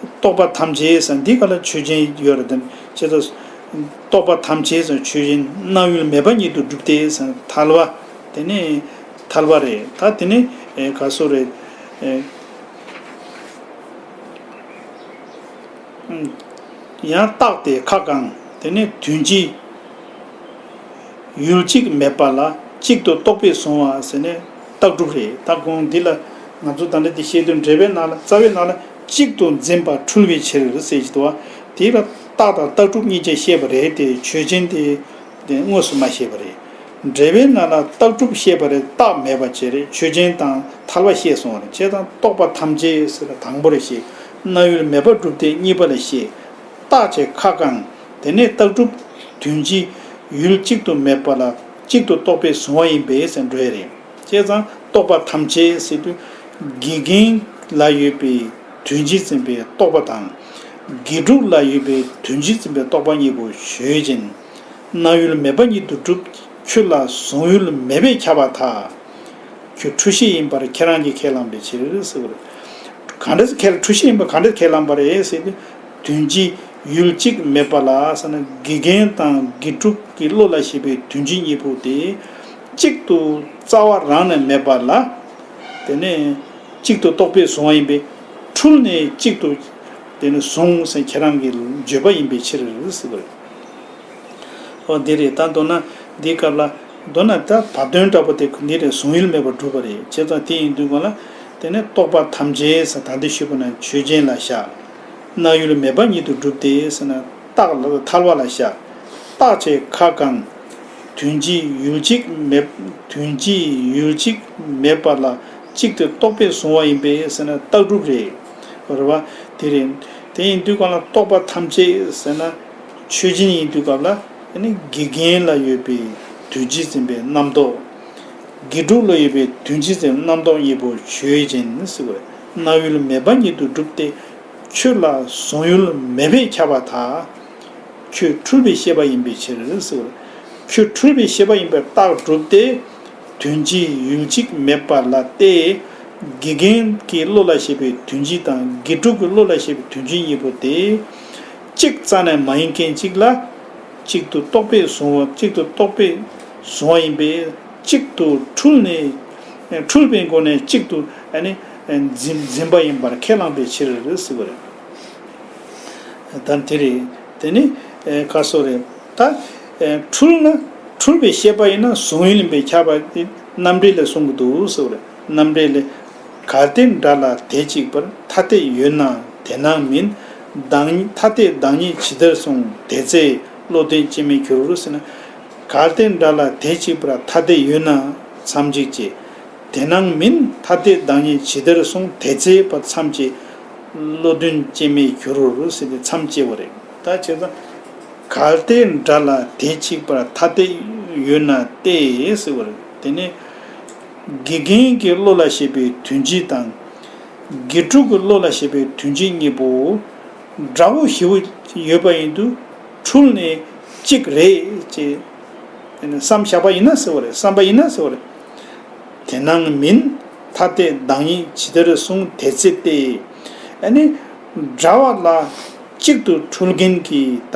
རྟོག་པ་ཐམས་ཅད་ཟེར་འདི་ག་ལ་ཆོས་ཅན་ཡོད་རེད་དམ། བྱས་ཙང་རྟོག་པ་ཐམས་ཅད་ཟེར་ཆོས་ཅན་སྣང་ཡུལ་མེད་པ་ཉིད་དུ་གྲུབ་སྟེ་ཟེར་ཐལ་བ། དེ་ནས་ཐལ་བ་རེད། ད་དེ་ནས་ཨེ་ག་སོ་རེད། ཨེ། ཡང་རྟགས་དེ་ཁ་བསྐང་། དེ་ནས་དོན་སྤྱི་ཡུལ་གཅིག་མེད་པ་ལ་གཅིག་ཏུ་རྟོག་པས་བཟུང་བ་ཟེར་ནས་རྟགས་གྲུབ་རེད། ད་གོང་འདི་ལ་ང་ཚོ་ད་ལྟ་འདི་བཤད་དུས་འགྲེལ་པའི་ནང་ལ་རྩ་བའི་ནང་ལ་གཅིག་ཏུ་འཛིན་པ་འཁྲུལ་བའི་ཕྱིར་ཟེར་གྱི་འདུག་བ། དེ་ལ་རྟགས་དང་རྟགས་གྲུབ་གཉིས་ཆ་བཤད་པ་རེད་དེ་ཆོས་ཅན་དེ། དེ་དངོས་སུ་མ་བཤད་པ་རེད། འགྲེལ་པའི་ནང་ལ་རྟགས་གྲུབ་བཤད་པ་རེད། རྟགས་མེད་པ་བྱས་རེད། ཆོས་ཅན་དང་ཐལ་བ་བཤད་སོང་བ་རེད། བྱས་ཙང་རྟོག་པ་ཐམས་ཅད་ཟེར་བ་དང་པོ་རེད་བཤད། སྣང་ཡུལ་མེད་པར་གྲུབ་སྟེ་གཉིས་པ་ལ་བཤད། རྟགས་བྱས་ཁ་བསྐང་། དེ་ནས་རྟགས་གྲུབ་དོན་སྤྱི་ཡུལ་གཅིག་ཏུ་མེད་པ་ལ་གཅིག་ཏུ་རྟོག་པས་བཟུང་བ་ཡིན་པས་ཟེར་འགྲོ་ཡ་རེད། བྱས་ཙང་རྟོག་པ་ཐམས་ཅད་ཟེར་དུས་དགེ་རྒན་ལ་ཡོད་པའི་དོན་སྤྱི་འཛིན་པའི་རྟོག་པ་དང་། དགེ་ཕྲུག་ལ་ཡོད་པའི་དོན་སྤྱི་འཛིན་པའི་རྟོག་པ་གཉིས་པོ་ཆོས་ཅན། སྣང་ཡུལ་མེད་པ་ཉིད་དུ་གྲུབ། ཁྱོད་ལ་གཟུང་ཡུལ་མེད་པས་ཁྱབ་པར་ཐལ། ཁྱོད་འཁྲུལ་ཤེས་ཡིན་པར་ཁྱེད་རང་གིས་ཁས་བླངས་པའི་ཕྱིར་ཟེར་བ་རེད། གང་འདྲ་ཁས་འཁྲུལ་ཤེས་ཡིན་པ་གང་འདྲ་ཁས་བླངས་པ་རེད་ཟེར་དུས། དོན་སྤྱི་ཡུལ་གཅིག་མེད་པ་ལ་ཟེར་ན་དགེ་རྒན་དང་དགེ་ཕྲུག་གི་བློ་ལ་བྱེད་པའི་དོན་སྤྱི་གཉིས་པོ་དེ་གཅིག་ཏུ་རྩ་བ་རང་ནས་མེད་པ་ལ། དེ་ནས་གཅིག་ཏུ་རྟོག་པས་བཟུང་བ་ཡིན་པས་འཁྲུལ་ནས་གཅིག་ཏུ་དེ་ནི་བཟུང་ཟེར་ཁྱེད་རང་གི་བརྗོད་པ་ཡིན་པའི་ཕྱིར་ཟེར་བ་རེད། ཨོ་འདི་རེད། ད་མདོར་ན་འདིའི་སྐབས་ལ་མདོར་ན་ད་བར་དོན་འདྲ་པོ་དེ་འདི་རེད། གཟུང་ཡུལ་མེད་པར་གྲུབ་པ་རེད། བྱས་ཙང་དེ་ཡིན་དུས་གང་ལ་དེ་ནི་རྟོག་པ་ཐམས་ཅད་ཟེར་ད་འདི་ཞུས་པ་ན་ཆོས་ཅན་ལ་བཞག། སྣང་ཡུལ་མེད་པ་ཉིད་དུ་གྲུབ་སྟེ་ཟེར་ན་རྟགས་ལ་ཐལ་བ་ལ་བཞག། རྟགས་བྱས་ཁ་བསྐང་། དོན་སྤྱི་ཡུལ་གཅིག་མེད། དོན་སྤྱི་ཡུལ་གཅིག་མེད་པ་ལ་གཅིག་ཏུ་རྟོག་པས་བཟུང་བ་ཡིན་པས་ཟེར་ན་རྟགས་གྲུབ་རེད། རེད་བ། དེ་རེད། དེ་ཡིན་དུས་གང་ལ་རྟོག་པ་ཐམས་ཅད་ཟེར་ན་ཆོས་ཅན་ཡིན་དུས་སྐབས་ལ་ཨ་ནི་དགེ་རྒན་ལ་ཡོད་པའི་དོན་སྤྱི་འཛིན་པའི་རྣམ་རྟོག། དགེ་ཕྲུག་ལ་ཡོད་པའི་དོན་སྤྱི་འཛིན་རྣམ་རྟོག་གཉིས་པོ་ཆོས་ཅན་ཟེར་བ་རེད། སྣང་ཡུལ་མེད་པ་ཉིད་དུ་གྲུབ་སྟེ། ཁྱོད་ལ་གཟུང་ཡུལ་མེད་པས་ཁྱབ་པར་ཐལ། ཁྱོད་འཁྲུལ་པའི་ཤེས་པ་ཡིན་པའི་ཕྱིར་ཟེར་བ་རེད། ཁྱོད་འཁྲུལ་པའི་ཤེས་པ་ཡིན་པའི་རྟགས་གྲུབ་སྟེ། དོན་སྤྱི་ཡུལ་གཅིག་མེད་པ་ལ་སྟེ། དགེ་རྒན་གྱི་བློ་ལ་བྱེད་པའི་དོན་སྤྱི་དང་དགེ་ཕྲུག་གི་བློ་ལ་བྱེད་པའི་དོན་སྤྱི་གཉིས་པོ་དེ། གཅིག་རྩ་ནས་མ་ཡིན་མཁན་གཅིག་ལ། གཅིག་ཏུ་རྟོག་པས་བཟུང་བ། གཅིག་ཏུ་རྟོག་པས་བཟུང་བ་ཡིན་པས། གཅིག་ཏུ་འཁྲུལ་ནས། འཁྲུལ་པའི་སྒོ་ནས་གཅིག་ཏུ་ཨ་ནི་འཛིན་འཛིན་པ་ཡིན་པར་ཁས་བླངས་པའི་ཕྱིར་ཟེར་བ་རེད། ད་དེ་རེད། དེ་ནི་ཨེ་ཁ་སོ་རེད། ད་ཨེ་འཁྲུལ་ན་འཁྲུལ་པའི་ཤེས་པ་ཡིན་ན་གཟུང་ཡུལ་ཡིན་པས་ཁྱབ་པ་དེ་རྣམ་འགྲེལ་ལས་གསུང་གི་འདུག་ཟེར་བ་རེད། རྣམ་འགྲེལ་ལས། གལ་ཏེ་འདྲ་ལ་དེ་གཅིག་པར་ཐ་དད་ཡོད་ན་དེ་སྣང་མིན། བདག་ཉིད་ཐ་དད་བདག་ཉིད་ཇི་ལྟར་གསུངས་དེ་ཚེ་བློ་ལྡན་སྐྱེ་མེད་འགྱུར་ཟེར་ན། གལ་ཏེ་འདྲ་ལ་དེ་གཅིག་པར་ཐ་དད་ཡོད་ན་མཚམས་གཅིག་ཅེས། དེ་སྣང་མིན་ཐ་དད་བདག་ཉིད་ཇི་ལྟར་གསུངས་དེ་ཚེ་བར་མཚམས་བཅད། བློ་ལྡན་སྐྱེ་མེད་འགྱུར་རོ་ཟེར་ཏེ་མཚམས་བཅད་པ་རེད། ད་བྱས་ཙང་། གལ་ཏེ་འདྲ་ལ་དེ་གཅིག་པར་ཐ་དད་ཡོད་ན་སྟེ་ཟེར་བ་རེད། དེ་ནས་དགེ་རྒན་གྱི་བློ་ལ་བྱེད་པའི་དོན་སྤྱི་དང་། དགེ་ཕྲུག་གི་བློ་ལ་བྱེད་པའི་དོན་སྤྱི་གཉིས་པོ་འདྲ་བོ་ཞེ་པོ་ཡོད་པ་ཡིན་དུས་འཁྲུལ་ནས་གཅིག་རེད་ཅེས། བསམ་བཞག་པ་ཡིན་ན་ཟེར་བ་རེད། བསམ་པ་ཡིན་ན་ཟེར་བ་རེད། དེ་སྣང་མིན། ཐ་དད་བདག་ཉིད་ཇི་ལྟར་གསུངས་དེ་ཚེ་སྟེ། ཨ་ནི་འདྲ་བ་ལ་གཅིག་ཏུ་འཁྲུལ་མཁན་གྱི་ད་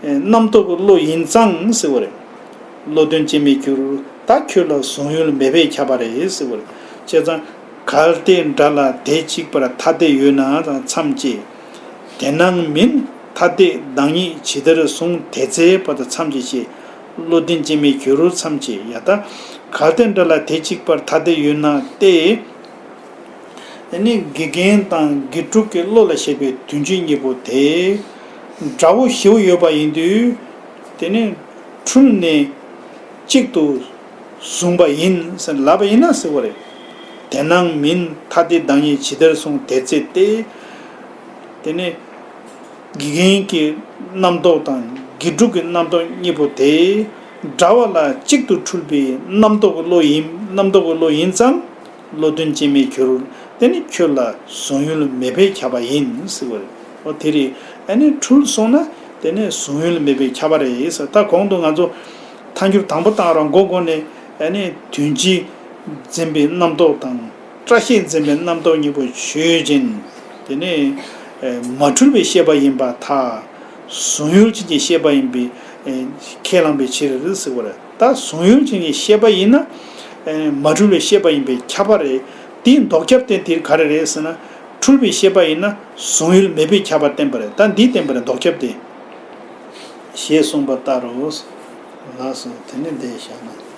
རྣམ་རྟོག་གི་བློ་ཡིན་ཙང་ཟེར་བ་རེད། བློ་ལྡན་སྐྱེ་མེད་འགྱུར། ད་ཁྱོད་ལ་གཟུང་ཡུལ་མེད་པས་ཁྱབ་པ་རེད་ཟེར་བ་རེད། བྱས་ཙང་གལ་ཏེ་འདྲ་ལ་དེ་གཅིག་པར་ཐ་དད་ཡོད་ན་དང་མཚམས་བཅད། དེ་སྣང་མིན་ཐ་དད་བདག་ཉིད་ཇི་ལྟར་གསུངས་དེ་ཚེ་བར་དུ་མཚམས་བཅད་ཅེས། བློ་ལྡན་སྐྱེ་མེད་འགྱུར་རོ་མཚམས་བཅད་ཡ། ད་གལ་ཏེ་འདྲ་ལ་དེ་གཅིག་པར་ཐ་དད་ཡོད་ན་སྟེ། ཨ་ནི་དགེ་རྒན་དང་དགེ་ཕྲུག་གི་བློ་ལ་བྱེད་པའི་དོན་སྤྱི་གཉིས་པོ་དེ་འདྲ་བོ་ཞེ་པོ་ཡོད་པ་ཡིན་དུས། དེ་ནི་འཁྲུལ་ནས་གཅིག་ཏུ་བཟུང་པ་ཡིན་ཟེར་ལབ་པ་ཡིན་ན་ཟེར་བ་རེད། དེ་སྣང་མིན་ཐ་དད་བདག་ཉིད་ཇི་ལྟར་གསུངས་དེ་ཚེ་སྟེ། དེ་ནི་དགེ་རྒན་གྱི་རྣམ་རྟོག་དང་དགེ་ཕྲུག་གི་རྣམ་རྟོག་གཉིས་པོ་དེ་འདྲ་བ་ལ་གཅིག་ཏུ་འཁྲུལ་པའི་རྣམ་རྟོག་གི་བློ་ཡིན། རྣམ་རྟོག་གི་བློ་ཡིན་ཙང་བློ་ལྡན་སྐྱེ་མེད་འགྱུར། དེ་ནི་ཁྱོད་ལ་གཟུང་ཡུལ་མེད་པས་ཁྱབ་པ་ཡིན་ཟེར་བ་རེད། འོ་དེ་རེད། ཨ་ནི་འཁྲུལ་སོང་ན་དེ་ནི་གཟུང་ཡུལ་མེད་པས་ཁྱབ་པ་རེད་ཟེར། ད་གོང་དུ་ང་ཚོ་ ཐལ་འགྱུར་དང་པོ་བཏང་རང་མགོ་བསྐོར་ནས་ཨ་ནི་དོན་སྤྱི་འཛིན་པའི་རྣམ་རྟོག་དང་། སྐྲ་ཤད་འཛིན་པའི་རྣམ་རྟོག་གཉིས་པོ་ཆོས་ཅན། དེ་ནས་མ་འཁྲུལ་བའི་ཤེས་པ་ཡིན་པར་ཐལ། གཟུང་ཡུལ་ཅན་གྱི་ཤེས་པ་ཡིན་པས་ཁས་བླངས་པའི་ཕྱིར་ཟེར་བ་རེད། ད་གཟུང་ཡུལ་ཅན་གྱི་ཤེས་པ་ཡིན་ན་མ་འཁྲུལ་བའི་ཤེས་པ་ཡིན་པས་ཁྱབ་པ་རེད། དེའི་ལྡོག་ཁྱབ་དེ་དེ་ག་རེ་རེད་ཟེར་ན། འཁྲུལ་བའི་ཤེས་པ་ཡིན་ན་གཟུང་ཡུལ་མེད་པས་ཁྱབ་པར་བསྟན་པ་རེད། ད་འདིས་བསྟན་པ་རེད། ལྡོག་ཁྱབ་དེ། ཞེས་གསུངས་པ་ལྟར་རོ། ལགས་སོ། དེ་ནས་འདི་བཞག་ན།